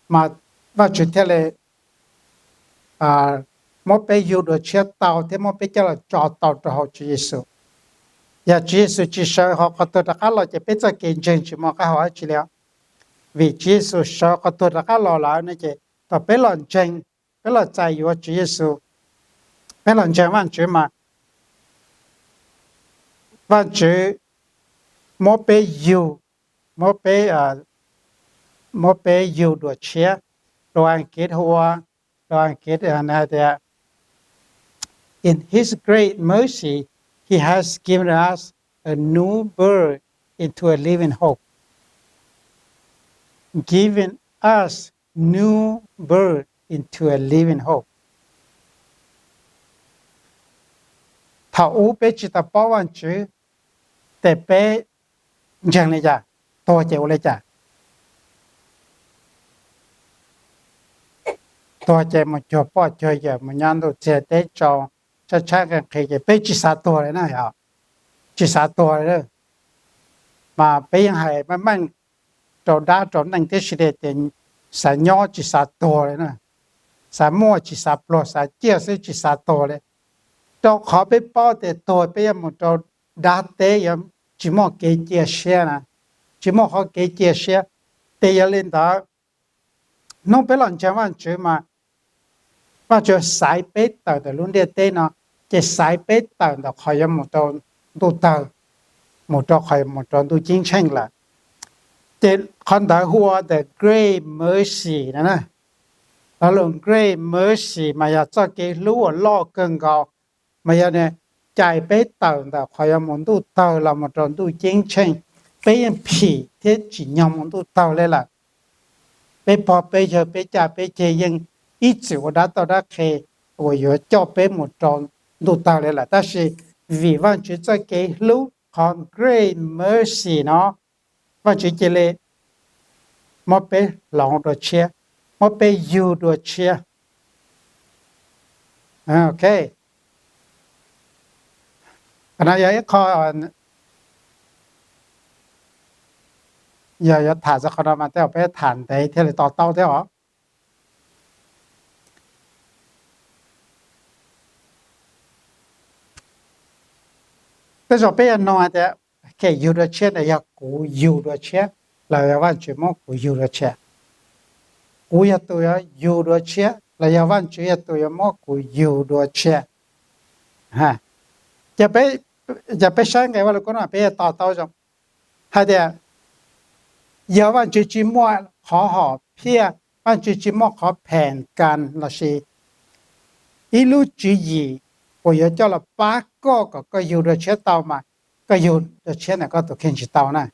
mas Vajtswv thiaj li muab peb yug dua tshiab tau thiab muab peb coj los tso tau rau hauv Tswv Yexus. Yog Tswv Yexus tsis sawv hauv qhov tuag rov qab los ces peb txoj kev ntseeg tsis muaj qab hau dab tsi li. Vim Tswv Yexus sawv qhov tuag rov qab los lawm no ces thaum peb los ntseeg, peb los txais yuav Tswv Yexus, peb los ntseeg Vajtswv mas Vajtswv muab peb yug, muab peb, muab peb yug dua tshiab. Lus Askiv hu ua, lus Askiv hais tias, In His great mercy, He has given us a new birth into a living hope. Given us new birth into a living hope. Thaum ub peb tsis tau paub Vajtswv, ces peb ntseeg li cas? Tuag ces ua li cas? Tuag ces mus cuag poj cuag yawm, mus nyob ntuj txiag teb tsaus, tshaib tshaib nqhis nqhis ces peb tsis xav tuag li na, yog tsis xav tuag li. Mas peb yeej hais meej meej rau dab rau neeg tib si li tias xav nyob tsis xav tuag li na, xav muaj tsis xav pluag, xav ciaj xwb tsis xav tuag li. Rau qhov peb paub tias tuag peb yuav mus rau dab teb, yuav tsis muaj kev cia siab na, tsis muaj qhov kev cia siab. Ces yog li ntawd, hnub peb los ntseeg Vajtswv mas Vajtswv xaiv peb tawm ntawm lub ntiaj teb no, ces xaiv peb tawm ntawm qhov yuav mus rau ntuj tawg, mus rau qhov yuav mus rau ntuj ceeb tsheej lawm. Ces qhov ntawd hu ua the great mercy no na. Lo lus great mercy mas yog txoj kev hlub uas loj kawg nkaus, mas yog cais peb tawm ntawm qhov yuav mus ntuj tawg los mus rau ntuj ceeb tsheej. Peb yeej phim thiab tsim nyog mus ntuj tawg li lawm. Peb pog peb yawg peb caj peb ceg yeej ib txwm ua dab toj dab qhe uas yuav coj peb mus rau ntuj tawg li lawm, tab sis vim Vajtswv txoj kev hlub, qhov great mercy no, Vajtswv cia li muab peb hloov dua tshiab, muab peb yug dua tshiab. Ok, qhov no yog ib qho, yog yuav tham txog qhov no mas tej zaum peb tham ntev thiaj li to taub thiab os. Tej zaum peb yuav nug hais tias, yug dua tshiab ntawd yog kuv yug dua tshiab los yog Vajtswv muab kuv yug dua tshiab? Kuv yog tus yuav yug dua tshiab los yog Vajtswv yog tus yuav muab kuv yug dua tshiab? Ces peb saib nqe Vaj Lug Kub no peb yuav to taub zoo hais tias, yog Vajtswv tsis muaj qhov hom phiaj, Vajtswv tsis muaj qhov phem kas lossis ib lub tswv yim uas yuav coj los pab koj kom koj yug dua tshiab tau mas koj yug dua tshiab ntawm koj tus kheej tsis tau na.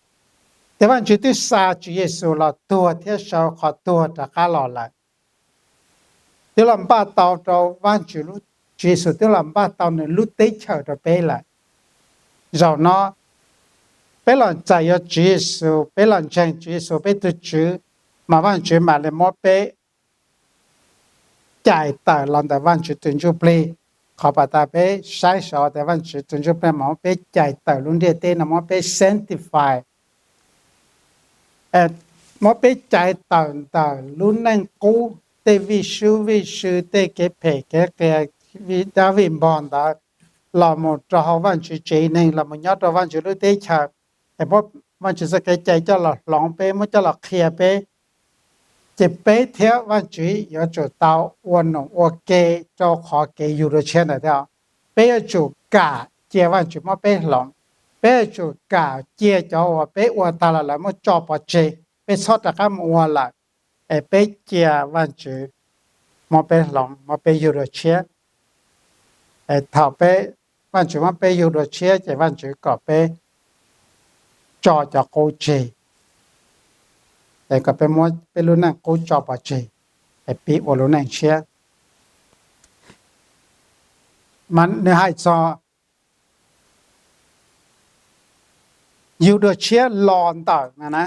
Ces Vajtswv twb xa Tswv Yexus los tuag thiab sawv qhov tuag rov qab los lawm, twb los npaj tau rau Vajtswv, Tswv Yexus twb los npaj tau nws lub teb chaws rau peb lawm. Zaum no peb los txais yuav Tswv Yexus, peb los ntseeg Tswv Yexus peb tus Tswv, mas Vajtswv mam li muab peb cais tawm los ntawm Vajtswv tus ntsuj plig. Qhov pas tas peb saib sov tias Vajtswv tus ntsuj plig mas muab peb cais tawm lub ntiaj teb no, muab peb sanctify, muab peb cais tawm ntawm lub neej qub, tej vij sub vij sw, tej kev phem kev qias, vij dab vij npog ntawd, los mus rau hauv Vajtswv tsev neeg, los mus nyob rau Vajtswv lub teb chaws. Es muab Vajtswv txoj kev cai coj los hloov peb, muab coj los qhia peb, ces peb thiab Vajtswv yuav tsum tau ua num ua ke rau qhov kev yug dua tshiab ntawd thiab. Peb yuav tsum kam cia Vajtswv muab peb hloov, peb yuav tsum kam cia cov uas peb ua tag los lawv muab tso pov tseg, peb txhob rov qab mus ua lawm, es peb cia Vajtswv muab peb hloov, muab peb yug dua tshiab. Thaum peb, Vajtswv muab peb yug dua tshiab ces Vajtswv kom peb tso cov qub tseg, es kom peb muab peb lub neej qub tso pov tseg, es pib ua lub neej tshiab. Mas nws hais txog yug dua tshiab los ntawm no na.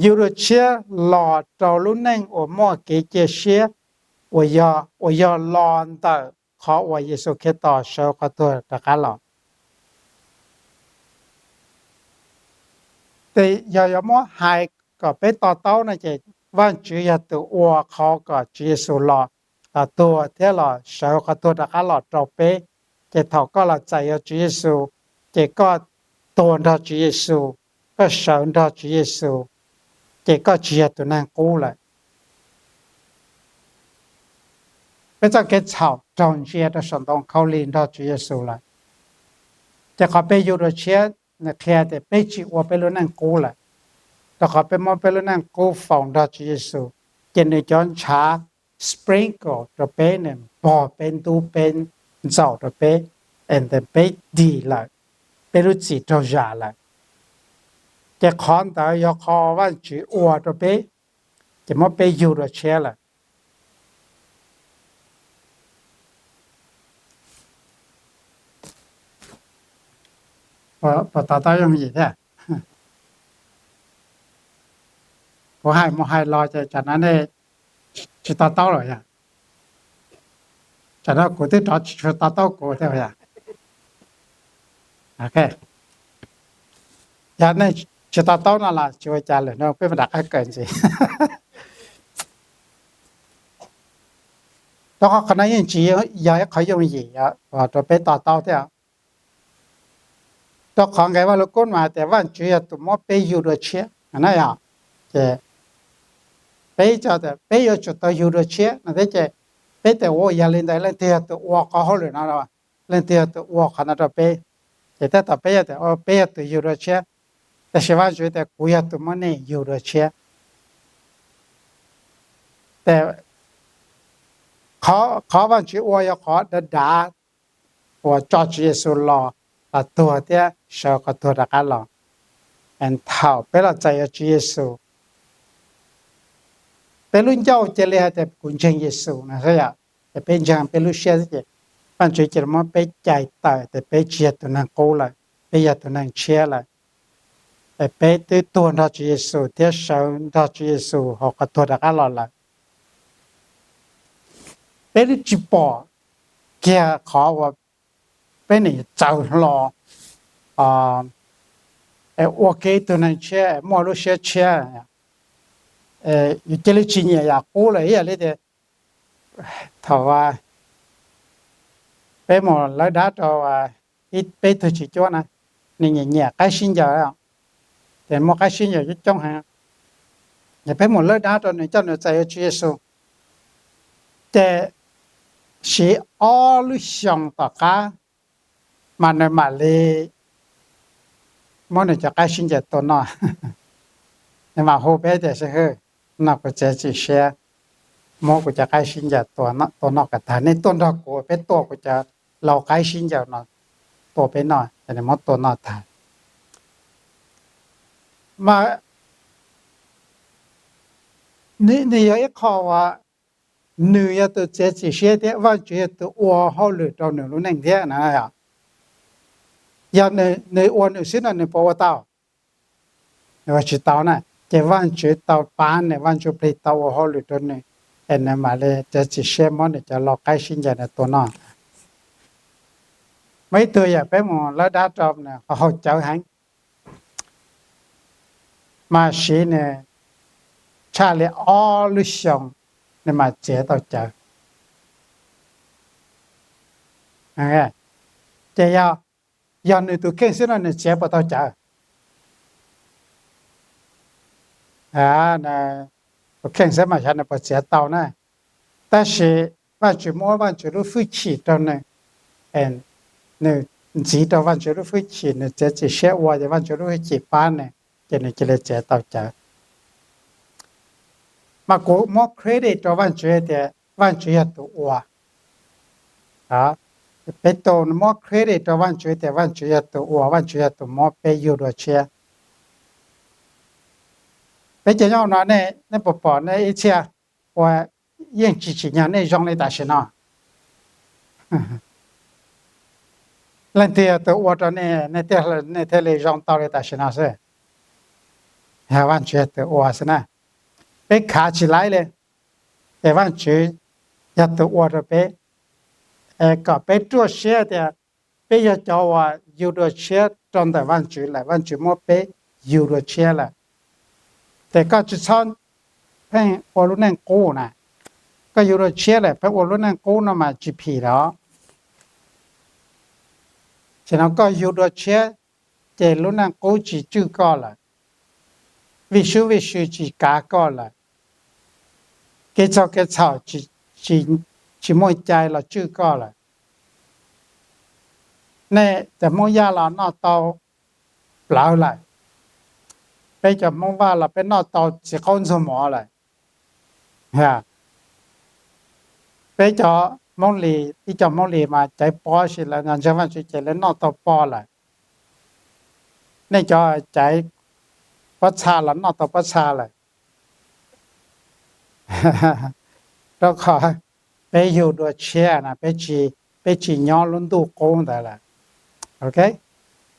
Yug dua tshiab los rau lub neej uas muaj kev cia siab, uas yog, uas yog los ntawm qhov uas Yexus Khetos sawv qhov tuag rov qab los. Ces yog yuav muab hais kom peb to taub no ces Vajtswv yog tus ua qhov kom Tswv Yexus los, los tuag thiab los sawv qhov tuag rov qab los rau peb. Ces thaum koj los txais yuav Tswv Yexus, ces koj tuag nrog Tswv Yexus, koj sawv nrog Tswv Yexus, ces koj tsis yog tus neeg qub lawm. Peb txoj kev txhaum raug ntsia rau saum ntoo khaub lig nrog Tswv Yexus lawm. Ces qhov peb yug dua tshiab nws qhia tias peb tsis ua peb lub neej qub lawm, rau qhov peb muab peb lub neej qub faus nrog Tswv Yexus, ces nws cov ntshav sprinkle rau peb, nws npog peb, ntub peb, ntxaum rau peb, es peb dig lawm, peb lub txim raug zam lawm. Ces qhov ntawd yog qhov Vajtswv ua rau peb, ces muab peb yug dua tshiab lawm. Puas to taub yooj yim thiab? Kuv hais mus hais los ces tsam no nej tsis to taub lawm yom? Tsam no kuv twb rov tsis tshua to taub kuv thiab yom? Yog nej tsis to taub no los tsis ua cas, lwm no peb mam rov qab kawm ntxiv. Rau qhov qhov no yeej tsis yog ib qho yooj yim rau peb to taub thiab. Rau qhov nqe Vaj Lug Kub mas hais tias Vajtswv yog tus muab peb yug dua tshiab na yom. Ces peb, peb yuav tsum tau yug dua tshiab no thiab ces peb tias ua, yog li ntawd leej twg yog tus ua qhov hauj lwm no, leej twg yog tus ua qhov no rau peb? Ces tab tom peb yog tias peb yog tus yug dua tshiab, tab sis Vajtswv tias kuv yog tus muab nej yug dua tshiab. Ces qhov Vajtswv ua yog qhov dav dav uas tso Tswv Yexus los, los tuag thiab sawv qhov tuag rov qab los. Thaum peb los txais yuav Tswv Yexus, peb lub ncauj cia li hais tias kuv ntseeg Yexus no xwb yom, ces peb ntseeg peb lub siab xwb ces Vajtswv cia li muab peb cais tawm tias peb tsis yog tus neeg qub lawm, peb yog tus neeg tshiab lawm. Es peb twb tuag nrog Tswv Yexus thiab sawv nrog Tswv Yexus hauv qhov tuag rov qab los lawm. Peb twb tsis pom kiag qhov uas peb nim txawm hlo ua ke ib tug neeg tshiab muaj lub siab tshiab, yus cia li tsis nyiam yam qub lawm. Ib yam li tias thaum peb mus lawb dab rau ib peb tug tsis cuab na, nws nyiam nyiam qaib sib ncaws, ces muaj qaib sib ncaws coob coob heev, ces peb mus lawb dab rau nws coj nws txais yuav Tswv Yexus, ces siv ob lub xyoos tom qab mas nws mam li muab nws cov qaib sib ncaws tua noj. Nws mam hu peb tias, xib hwb, no kuv txiav txim siab muab kuv cov qaib sib ncaws tua noj kom tag, nej tuaj nrog kuv, peb tua kuv cov lau qaib sib ncaws no tua peb noj. Ces nws muab tua noj tag. Mas nws yog ib qho uas nws yog tus txiav txim siab thiab Vajtswv yog tus ua hauj lwm rau nws lub neej thiab na. Yog nws ua nws xwb no nws puas ua tau? Nws ua tsis tau na. Ces Vajtswv tau pab nws, Vaj Ntsuj Plig tau ua hauj lwm rau nws, es nws mam li txiav txim siab muab nws cov lau qaib sib ncaws no tua noj. Muaj ib tug yawm peb mus lawb dab rau nws ho haus cawv heev, mas siv nws tshaj li ob lub xyoos nws mam txiav tau cawv. Ces yog, yog nws tus kheej xwb no nws txiav puas tau cawv? Tus kheej xwb mas xyov nws puas txiav tau na. Tab sis Vajtswv muab Vajtswv lub hwj chim rau nws, nws ntxiv rau Vajtswv lub hwj chim, nws txiav txim siab ua ces Vajtswv lub hwj chim pab nws, ces nws cia li txiav tau cawv. Mas kuv muab credit rau Vajtswv tias Vajtswv yog tus ua. Peb tau muab credit rau Vajtswv tias Vajtswv yog tus ua, Vajtswv yog tus muab peb yug dua tshiab. Peb cov nyob no nej, nej puas pom nej ib txhia ua yeej tsis tsim nyog nej zoo li tam sim no? Leej twg yog tus ua rau nej, nej thiaj li zoo tau li tam sim no xwb? Yog Vajtswv yog tus ua xwb na. Peb khav tsis laib li, ces Vajtswv yog tus ua rau peb, kom peb ruaj siab tias peb yog cov uas yug dua tshiab rau ntawm Vajtswv lawm, Vajtswv muab peb yug dua tshiab lawm. Ces koj tsis txhob pheej ua lub neej qub na. Koj yug dua tshiab lawm pheej ua lub neej qub no mas tsis phim los. Tam sim no koj yug dua tshiab, ces lub neej qub tsis tswj koj lawm, vij sub vij sw tsis kav koj lawm, kev txaug kev txhaum tsis muaj cai los tswj koj lawm. Nej cov Hmoob Yaj los noj tau plawv lawm, peb cov Hmoob Vaj los peb noj tau txiv qaub ntxuag mov lawm. Peb cov Hmoob Lis, ib co Hmoob Lis mas caiv pob si lawv ntseeg Vajtswv ces lawv noj tau pob lawm. Nej cov caiv pob txha los noj tau pob txha lawm. Rau qhov peb yug dua tshiab na, peb tsis nyob lub ntuj qub ntawd lawm. Ok,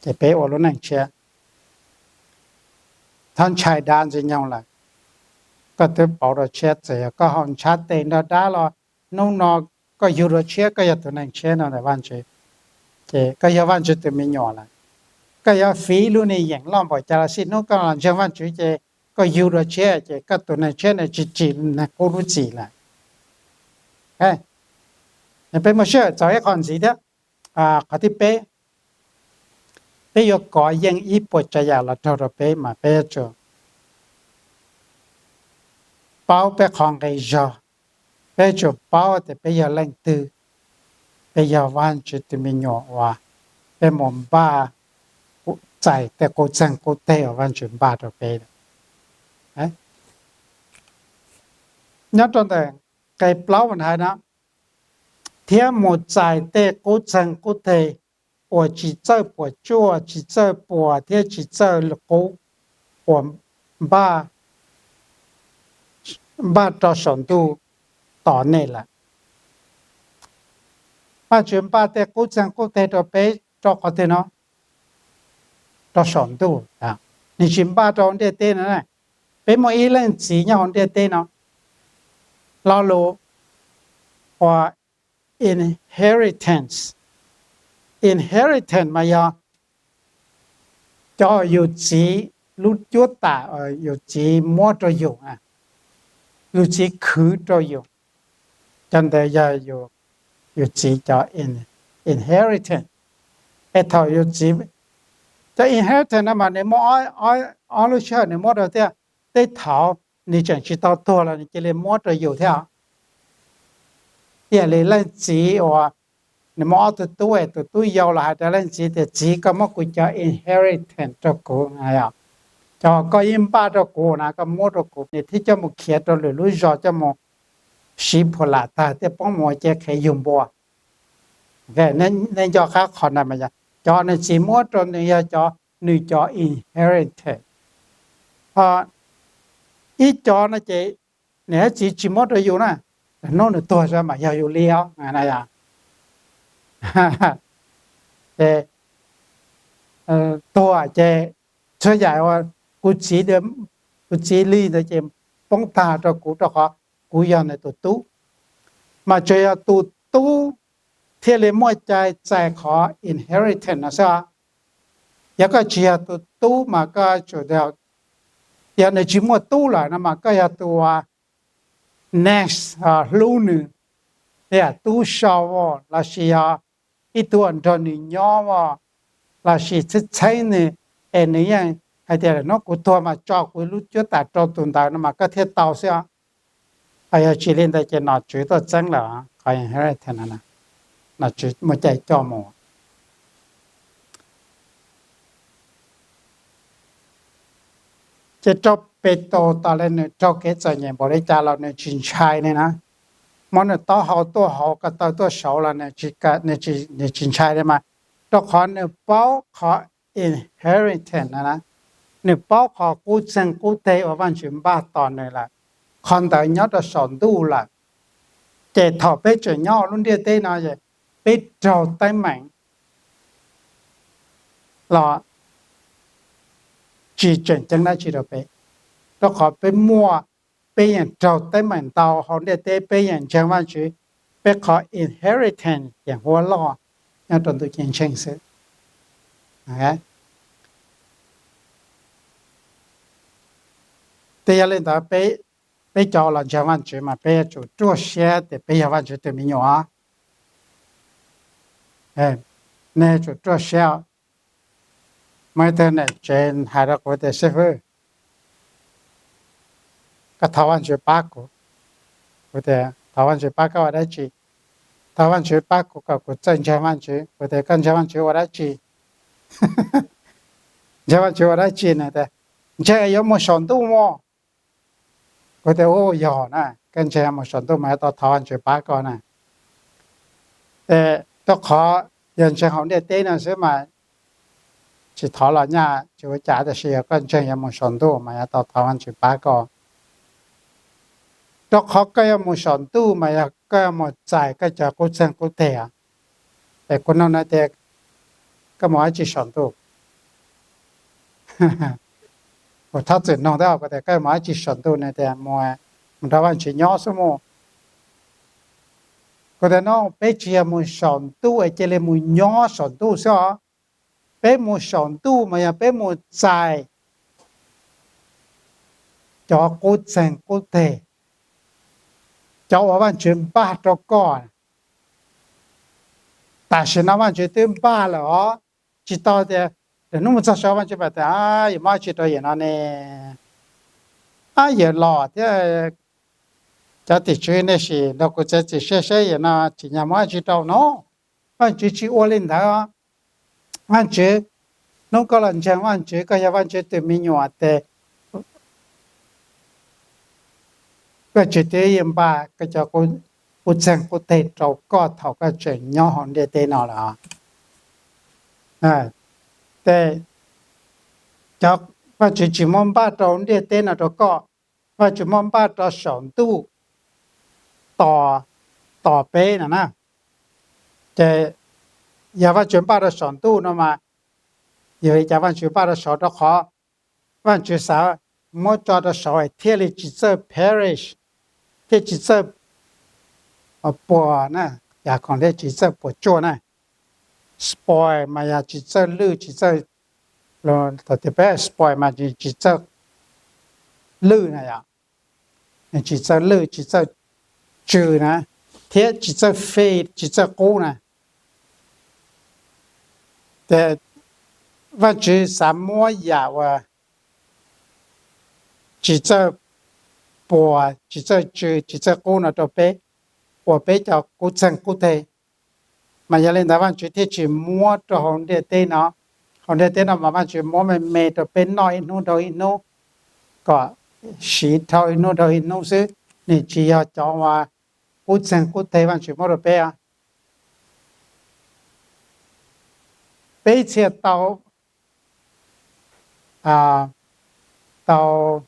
ces peb ua lub neej tshiab. Txhob ntshai dab ntxwg nyoog lawm. Koj twb pauv dua tshiab, txawm yog koj ho ntshav tes nrog dab los hnub no koj yug dua tshiab, koj yog tus neeg tshiab no ntawm Vajtswv, ces koj yog Vajtswv tus me nyuam lawm. Koj yuav fiv lub niag yeem loj npaum cas los xij, hnub koj los ntseeg Vajtswv ces koj yug dua tshiab, ces koj tus neeg tshiab no tsis tsim neeg qub lub txim lawm. Peb muaj sij hawm txog ib qho ntxiv thiab. Qhov thib peb, peb yuav kov yeej ib puas tsav yam los raug rau peb mas peb yuav tsum paub peb qhov nqi zog. Peb yuav tsum paub tias peb yog leej twg. Peb yog Vajtswv tus me nyuam uas peb mus npaj txais tej qub txeeg qub teg uas Vajtswv npaj rau peb. Nyob rau ntawm nqe plaub hais no, thiab mus txais tej qub txeeg qub teg uas tsis txawj puas tsuaj, tsis txawj puas thiab tsis txawj qub uas npaj rau saum ntuj tos nej lawm. Vajtswv npaj tej qub txeeg qub teg rau peb rau qhov twg no? Rau saum ntuj, nws tsis npaj rau ntiaj teb no. Peb muaj ib leej txiv nyob hauv ntiaj teb no. Lo lus uas inheritance, inheritance mas yog cov yus txiv lub cuab tam yus txiv muab rau yus, yus txiv khwv rau yus. Cov ntawd yog yus txiv cov inheritance. Es thaum yus txiv, cov inheritance no mas nws muaj ob lub sij hawm nws muab rau thiab. Tej thaum nws tseem tsis tau tuag los nws cia li muab rau yus thiab. Ib yam li leej txiv uas nws muaj ob tug tub es tus tub yau los hais rau leej txiv tias, txiv, koj muab kuv cov inheritance rau kuv, cov koj yeej npaj rau kuv na koj muab rau kuv, nws thiaj coj mus khiav rau lwm lub zos coj mus siv phuam lam tag thiaj poob mus ua cev qhev yug npua. Nej nco qab qhov ntawd mas yog cov nws txiv muab rau nws yog cov, nws cov inheritance. Ib co no ces niam thiab txiv tsis muab rau yus na, hnub nws tuag mas yog yus li os. Tuag ces txhua yam uas kuv txiv, kuv txiv li ntawd ces poob tag rau kuv rau qhov kuv yog nws tus tub. Mas tsuas yog tus tub thiaj li muaj cai txais qhov inheritance no xwb. Yog koj tsis yog tus tub mas koj tsum, yog nws tsis muaj tub lawm no mas koj yog tus next hlub nws, tub sau lossis yog ib tug nrog nws nyob lossis txheeb txheeb nws, es nws yeej hais tias hnub kuv tuag mas tso kuv lub cuab tam rau tus ntawd no mas koj thiaj tau xwb. Ho yog tsis li ntawd ces nom tswv tuaj txeeb lawm qhov inheritance, nom tswv muaj cai coj mus. Ces rau Petus tas li nws raug kev txom nyem npaum li cas los nws tsis ntshai li na. muab nws taub hau tuaj hauv ko taw tuaj saud los nws tsis ntshai li mas, rau qhov nws paub qhov inheritance na, nws paub qhov qub txeeg qub teg uas Vajtswv npaj tos nws lawm, qhov ntawd nyob rau saum ntuj lawm. Ces thaum peb tseem nyob hauv lub ntiaj teb no, peb raug teeb meem los tsis tseem ceeb dab tsi rau peb, rau qhov peb muaj, peb yeej raug teeb meem ntau hauv ntiaj teb, peb yeej ntseeg Vajtswv, peb qhov inheritance ces huab loj nyob rau ntuj ceeb tsheej xwb. Ces yog li ntawd, peb cov los ntseeg Vajtswv mas peb yuav tsum ruaj siab tias peb yog Vajtswv tus me nyuam. Nej yuav tsum ruaj siab. Muaj ib tug niam tsev hais rau kuv tias, Xib fwb, koj thov Vajtswv pab kuv. Kuv tias, Thov Vajtswv pab koj ua dab tsi? Thov Vajtswv pab kuv kom kuv txawj ntseeg Vajtswv. Kuv tias, Koj ntseeg Vajtswv ua dab tsi? Ntseeg Vajtswv ua dab tsi? Nws tias, Ntseeg yuav mus saum ntuj mog. Kuv tias, Ub, yog na, koj ntseeg yuav mus saum ntuj mas yuav tau thov Vajtswv pab koj na. Rau qhov yog ntseeg hauv ntiaj teb no xwb mas tsis thov los nyaj tsis ua cas, tab sis yog koj ntseeg yuav mus saum ntuj mas yuav tau thov Vajtswv pab koj. Rau qhov koj yuav mus saum ntuj mas yog koj yuav mus txais koj cov qub txeeg qub teg. Es kuv nug nws tias, Koj mus dab tsi saum ntuj? Kuv thov txim nug thiab, kuv tias, Koj mus dab tsi saum ntuj? Nws tias, Mus nrog Vajtswv nyob xwb mus. Kuv tias, No, peb tsis yog mus saum ntuj es cia li mus nyob saum ntuj xwb os. Peb mus saum ntuj mas yog peb mus txais cov qub txeeg qub teg, cov uas Vajtswv npaj rau koj. Tam sim no Vajtswv twb npaj lawm os, tsis tau tias lwm hnub mus txog saud Vajtswv mam tias, Yuav muab dab tsi rau yawm no ne? Ab, yawm los thiab cov tim tswv nej sim nrog kuv txiav txim siab seb yawm no tsim nyog muab dab tsi rau no. Vajtswv tsis ua li ntawd. Vajtswv, hnub koj los ntseeg Vajtswv, koj yog Vajtswv tus me nyuam tes Vajtswv twb yeej npaj koj cov qub txeeg qub teg rau koj thaum koj tseem nyob hauv ntiaj teb no lawm. Ces Vajtswv tsis muab npaj rau ntiaj teb no rau koj, Vajtswv muab npaj rau saum ntuj tos, tos peb no na. Ces yog Vajtswv npaj rau saum ntuj no mas, yog li cas Vajtswv npaj rau saud? Rau qhov Vajtswv xav muab tso rau saud thiaj li tsis txawj perish, thiaj tsis txawj puas na, yog khoom thiaj tsis txawj puas tsuaj na. Spoil mas yog tsis txawj lwj, tsis txawj, thaum twg peb spoil mas tsis txawj lwj na yom, tsis txawj lwj, tsis txawj tsw na, thiab tsis txawj fade, tsis txawj qub na. Ces Vajtswv xav muab yam uas tsis txawj puas, tsis txawj tsw, tsis txawj qub no rau peb, ua peb cov qub txeeg qub teg. Mas yog li ntawd Vajtswv thiaj tsis muab rau hauv ntiaj teb no. Hauv ntiaj teb no mas Vajtswv muab me me rau peb noj ib hnub dhau ib hnub, kom siv dhau ib hnub dhau ib hnub xwb, nws tsis yog cov uas qub txeeg qub teg Vajtswv muab rau peb. Peb txhia tau, tau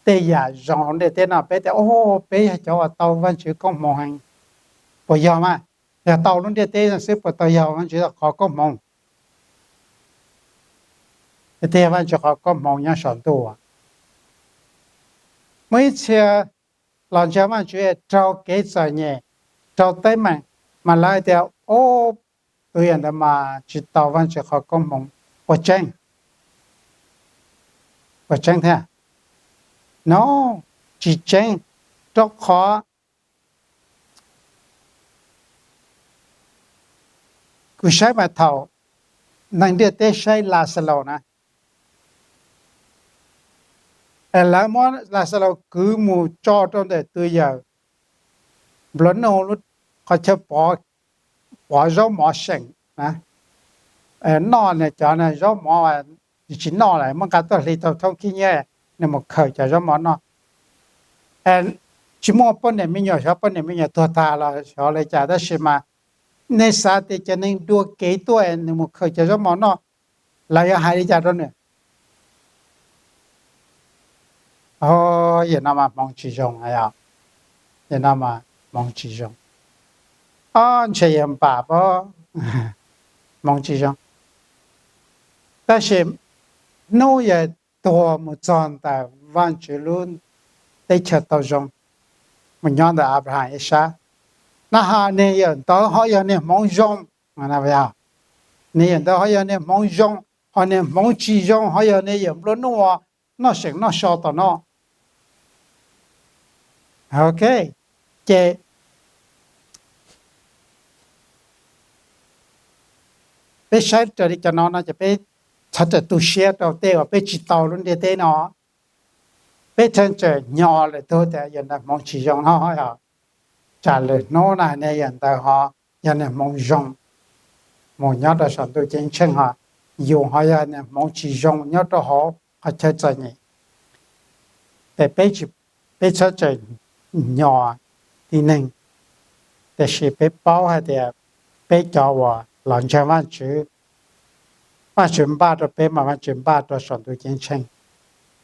tej yam zoo hauv ntiaj teb no peb tias, Au, peb yog cov uas tau Vajtswv koob hmoov heev. Puas yog mas? Yog tau lub ntiaj teb no xwb puas tau yog Vajtswv qhov koob hmoov? Tiag, Vajtswv qhov koob hmoov nyob saum ntuj. Muaj ib txhia los ntseeg Vajtswv raug kev txom nyem, raug teeb meem, mas lawv hais tias, Au, tus yam ntawd mas tsis tau Vajtswv qhov koob hmoov. Puas tseeb? Puas tseeb thiab? No, tsis tseeb, rau qhov kuv saib mas thaum neeg ntiaj teb saib Laxalus na, es lawv muab Laxalus kwv mus tso rau ntawm tus yawm nplua nuj qhov chaw pov zaub mov seem na, noj nws cov zaub mov, tsis noj lawm, muab nqa tuaj hliv tau thoob khib nyiab, nws mus khaws cov zaub mov noj. tsis muaj poj niam me nyuam, xyov poj niam me nyuam tuag tag los xyov li cas, tab sis mas nej xav tias cov neeg dua kev tuaj nws mus khaws cov zaub mov noj, lawv yuav hais li cas rau nws? Yam no mas hmoov tsis zoo, yam no mas hmoov tsis zoo. Ob, ntshe yog npam pob, hmoov tsis zoo. Tab sis hnub yawg tuag mus txog ntawm Vajtswv lub teb chaws tau zoo, mus nyob ntawm Abraham ib sab, na has niag yawm ntawd ho yog niag hmoov zoo. Niag yawm ntawd ho yog niag hmoov zoo, ho niag hmoov tsis zoo ho yog niag yawm nplua nuj uas noj seem noj so tom no. Ok, ces peb saib raws li cov no no ces peb txhaj tawm tu siab rau tej uas peb tsis tau lub ntiaj teb no. Peb txhaj txawm hnyo lawm tug tias yawm ntawd hmoov tsis zoo no, tsam lwm hnub na niag yawm ntawd ho yog niag hmoov zoo mus nyob rau saum ntuj ceeb tsheej, ho yus ho yog niag hmoov tsis zoo nyob rau hauv qhov chaw txom nyem. Ces peb txhob txawm hnyo tib neeg, tiam sis peb paub hais tias peb cov uas los ntseeg Vajtswv, Vajtswv npaj rau peb mas Vajtswv npaj rau saum ntuj ceeb tsheej.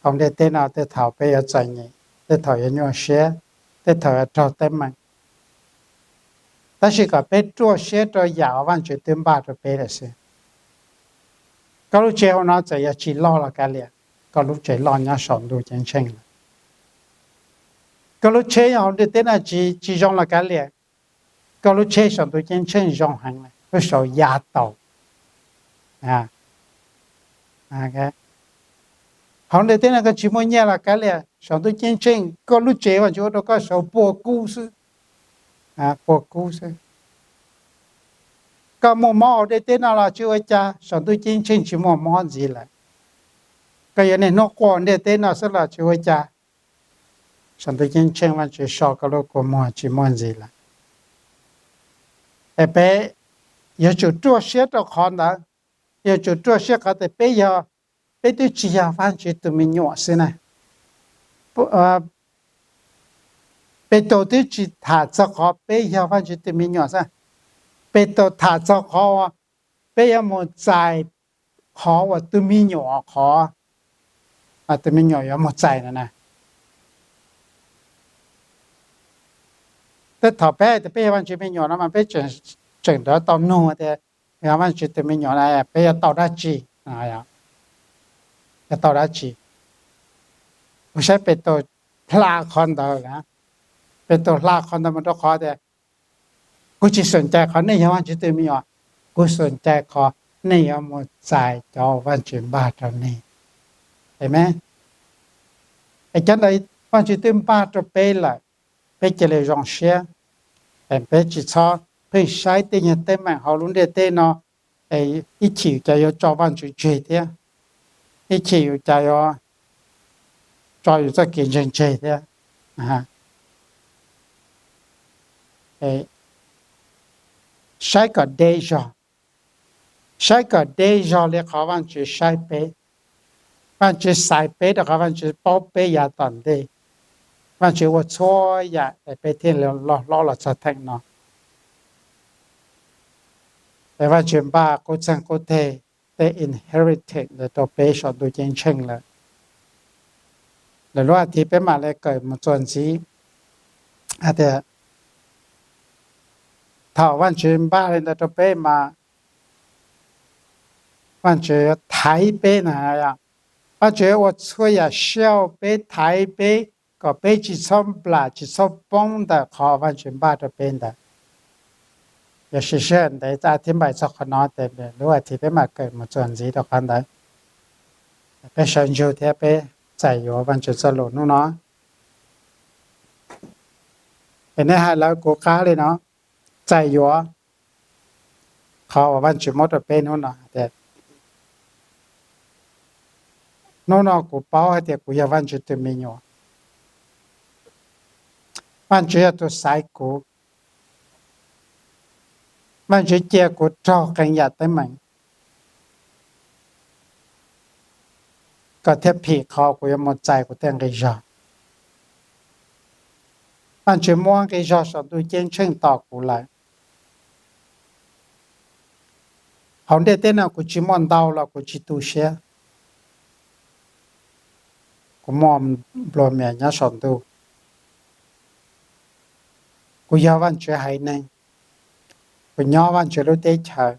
Hauv ntiaj teb no tej thaum peb yuav txom nyem, tej thaum yuav nyuaj siab, tej thaum yuav raug teeb meem, tab sis kom peb ruaj siab rau yam uas Vajtswv twb npaj rau peb lawm xwb. Koj lub tsev hauv no txawm yog tsis loj los kav liam, koj lub tsev loj nyob saum ntuj ceeb tsheej lawm. Koj lub tsheb hauv ntiaj teb no tsis zoo los kav liam, koj lub tsheb saum ntuj ceeb tsheej zoo heev, lub saud ya tau. Hauv ntiaj teb no koj tsis muaj nyiaj los kav liam, saum ntuj ceeb tsheej koj lub tsev Vajtswv ua rau koj saud puag kub xwb, puag kub xwb. Koj muaj mob hauv ntiaj teb no los tsis ua cas, saum ntuj ceeb tsheej tsis muaj mob ntxiv lawm. Koj yuav niaj hnub quaj ntiaj teb no xwb los tsis ua cas, saum ntuj ceeb tsheej Vajtswv so koj lub kua muag tsis muaj ntxiv lawm. Es peb yuav tsum ruaj siab rau qhov ntawd, yuav tsum ruaj siab qhov tias peb yog, peb twb tsis yog Vajtswv tus me nyuam xwb na. Petus twb tsis tham txog qhov peb yog Vajtswv tus me nyuam xwb. Petus tham txog qhov uas peb yuav mus txais qhov uas tus me nyuam, qhov tus me nyuam yuav mus txais no na. Tej thaum peb hais tias peb yog Vajtswv me nyuam no mas peb tseem nrov tau nug tias, yog Vajtswv tus me nyuam no peb yuav tau dab tsi? Yuav tau dab tsi? Kuv saib Petus hla qhov ntawd, Petus hla qhov ntawd mus rau qhov tias, kuv tsis xom cai qhov nej yog Vajtswv tus me nyuam, kuv xom cai qhov nej yuav mus txais cov Vajtswv npaj rau nej. Amees. Es cov ntawd Vajtswv twb npaj rau peb lawm, peb cia li zoo siab. Peb tsis txhob pheej saib tej nyuag teeb meem hauv lub ntiaj teb no, ib chim yus cas yuav tso Vajtswv tseg thiab, ib chim yus cas yuav tso yus txoj kev ntseeg tseg thiab. Saib kom deb zog, saib kom deb zog li qhov Vajtswv saib peb. Vajtswv xaiv peb rau qhov Vajtswv paub peb yav tom ntej. Vajtswv ua txhua yam es peb thiaj li loj hlob los txog theem no. Es Vajtswv npaj qub txeeg qub teg tej inheritance ntawd rau peb saum ntuj ceeb tsheej lawm. Lwm lub as thiv peb mam li kawm mus txuas ntxiv hais tias thaum Vajtswv npaj li ntawd rau peb mas Vajtswv thaiv peb na, Vajtswv ua txhua yam sij hawm peb, thaiv peb kom peb tsis txhob nplam tsis txhob poob ntawm qhov Vajtswv npaj rau peb ntawd. Yog siv sij hawm ntev txog as thiv npaim txog qhov no ces lwm lub as thiv peb mam kawm mus txuas ntxiv rau qhov ntawd. Peb sawv ntsug thiab peb txais yuav Vajtswv txoj lus hnub no. Es nej hais lawv kuv qab li no, txais yuav qhov uas Vajtswv muab rau peb hnub no tias, hnub no kuv paub hais tias kuv yog Vajtswv tus me nyuam. Vajtswv yog tus xaiv kuv. Vajtswv cia kuv raug qee yam teeb meem kom thiaj phim qhov kuv yuav mus txais kuv tej nqi zog. Vaajtswv muab nqi zog saum ntuj ceeb tsheej tos kuv lawm. Hauv ntiaj teb no kuv tsis muaj ntau los kuv tsis tu siab. Kuv muaj nplua mias nyob saum ntuj. Kuv yog Vaajtswv haiv neeg. Kuv nyob Vaajtswv lub teb chaws.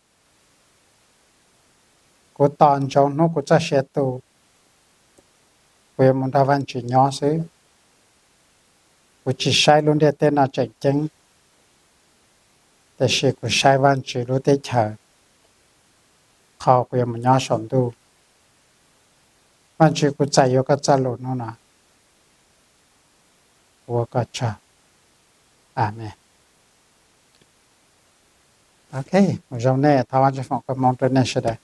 Kuv tos ntsoov hnub kuv txoj sia tu, kuv yuav mus nrog Vaajtswv nyob xwb. Kuv tsis saib lub ntiaj teb no tseem ceeb, tiam sis kuv saib Vaajtswv lub teb chaws, qhov kuv yuav mus nyob saum ntuj. Vaajtswv, kuv txais yuav koj txoj lus hnub no. Kuv ua koj tsaug. Amees. Ok, ua zoo nej, thov Vaajtswv foom koob hmoov rau nej sawv daws.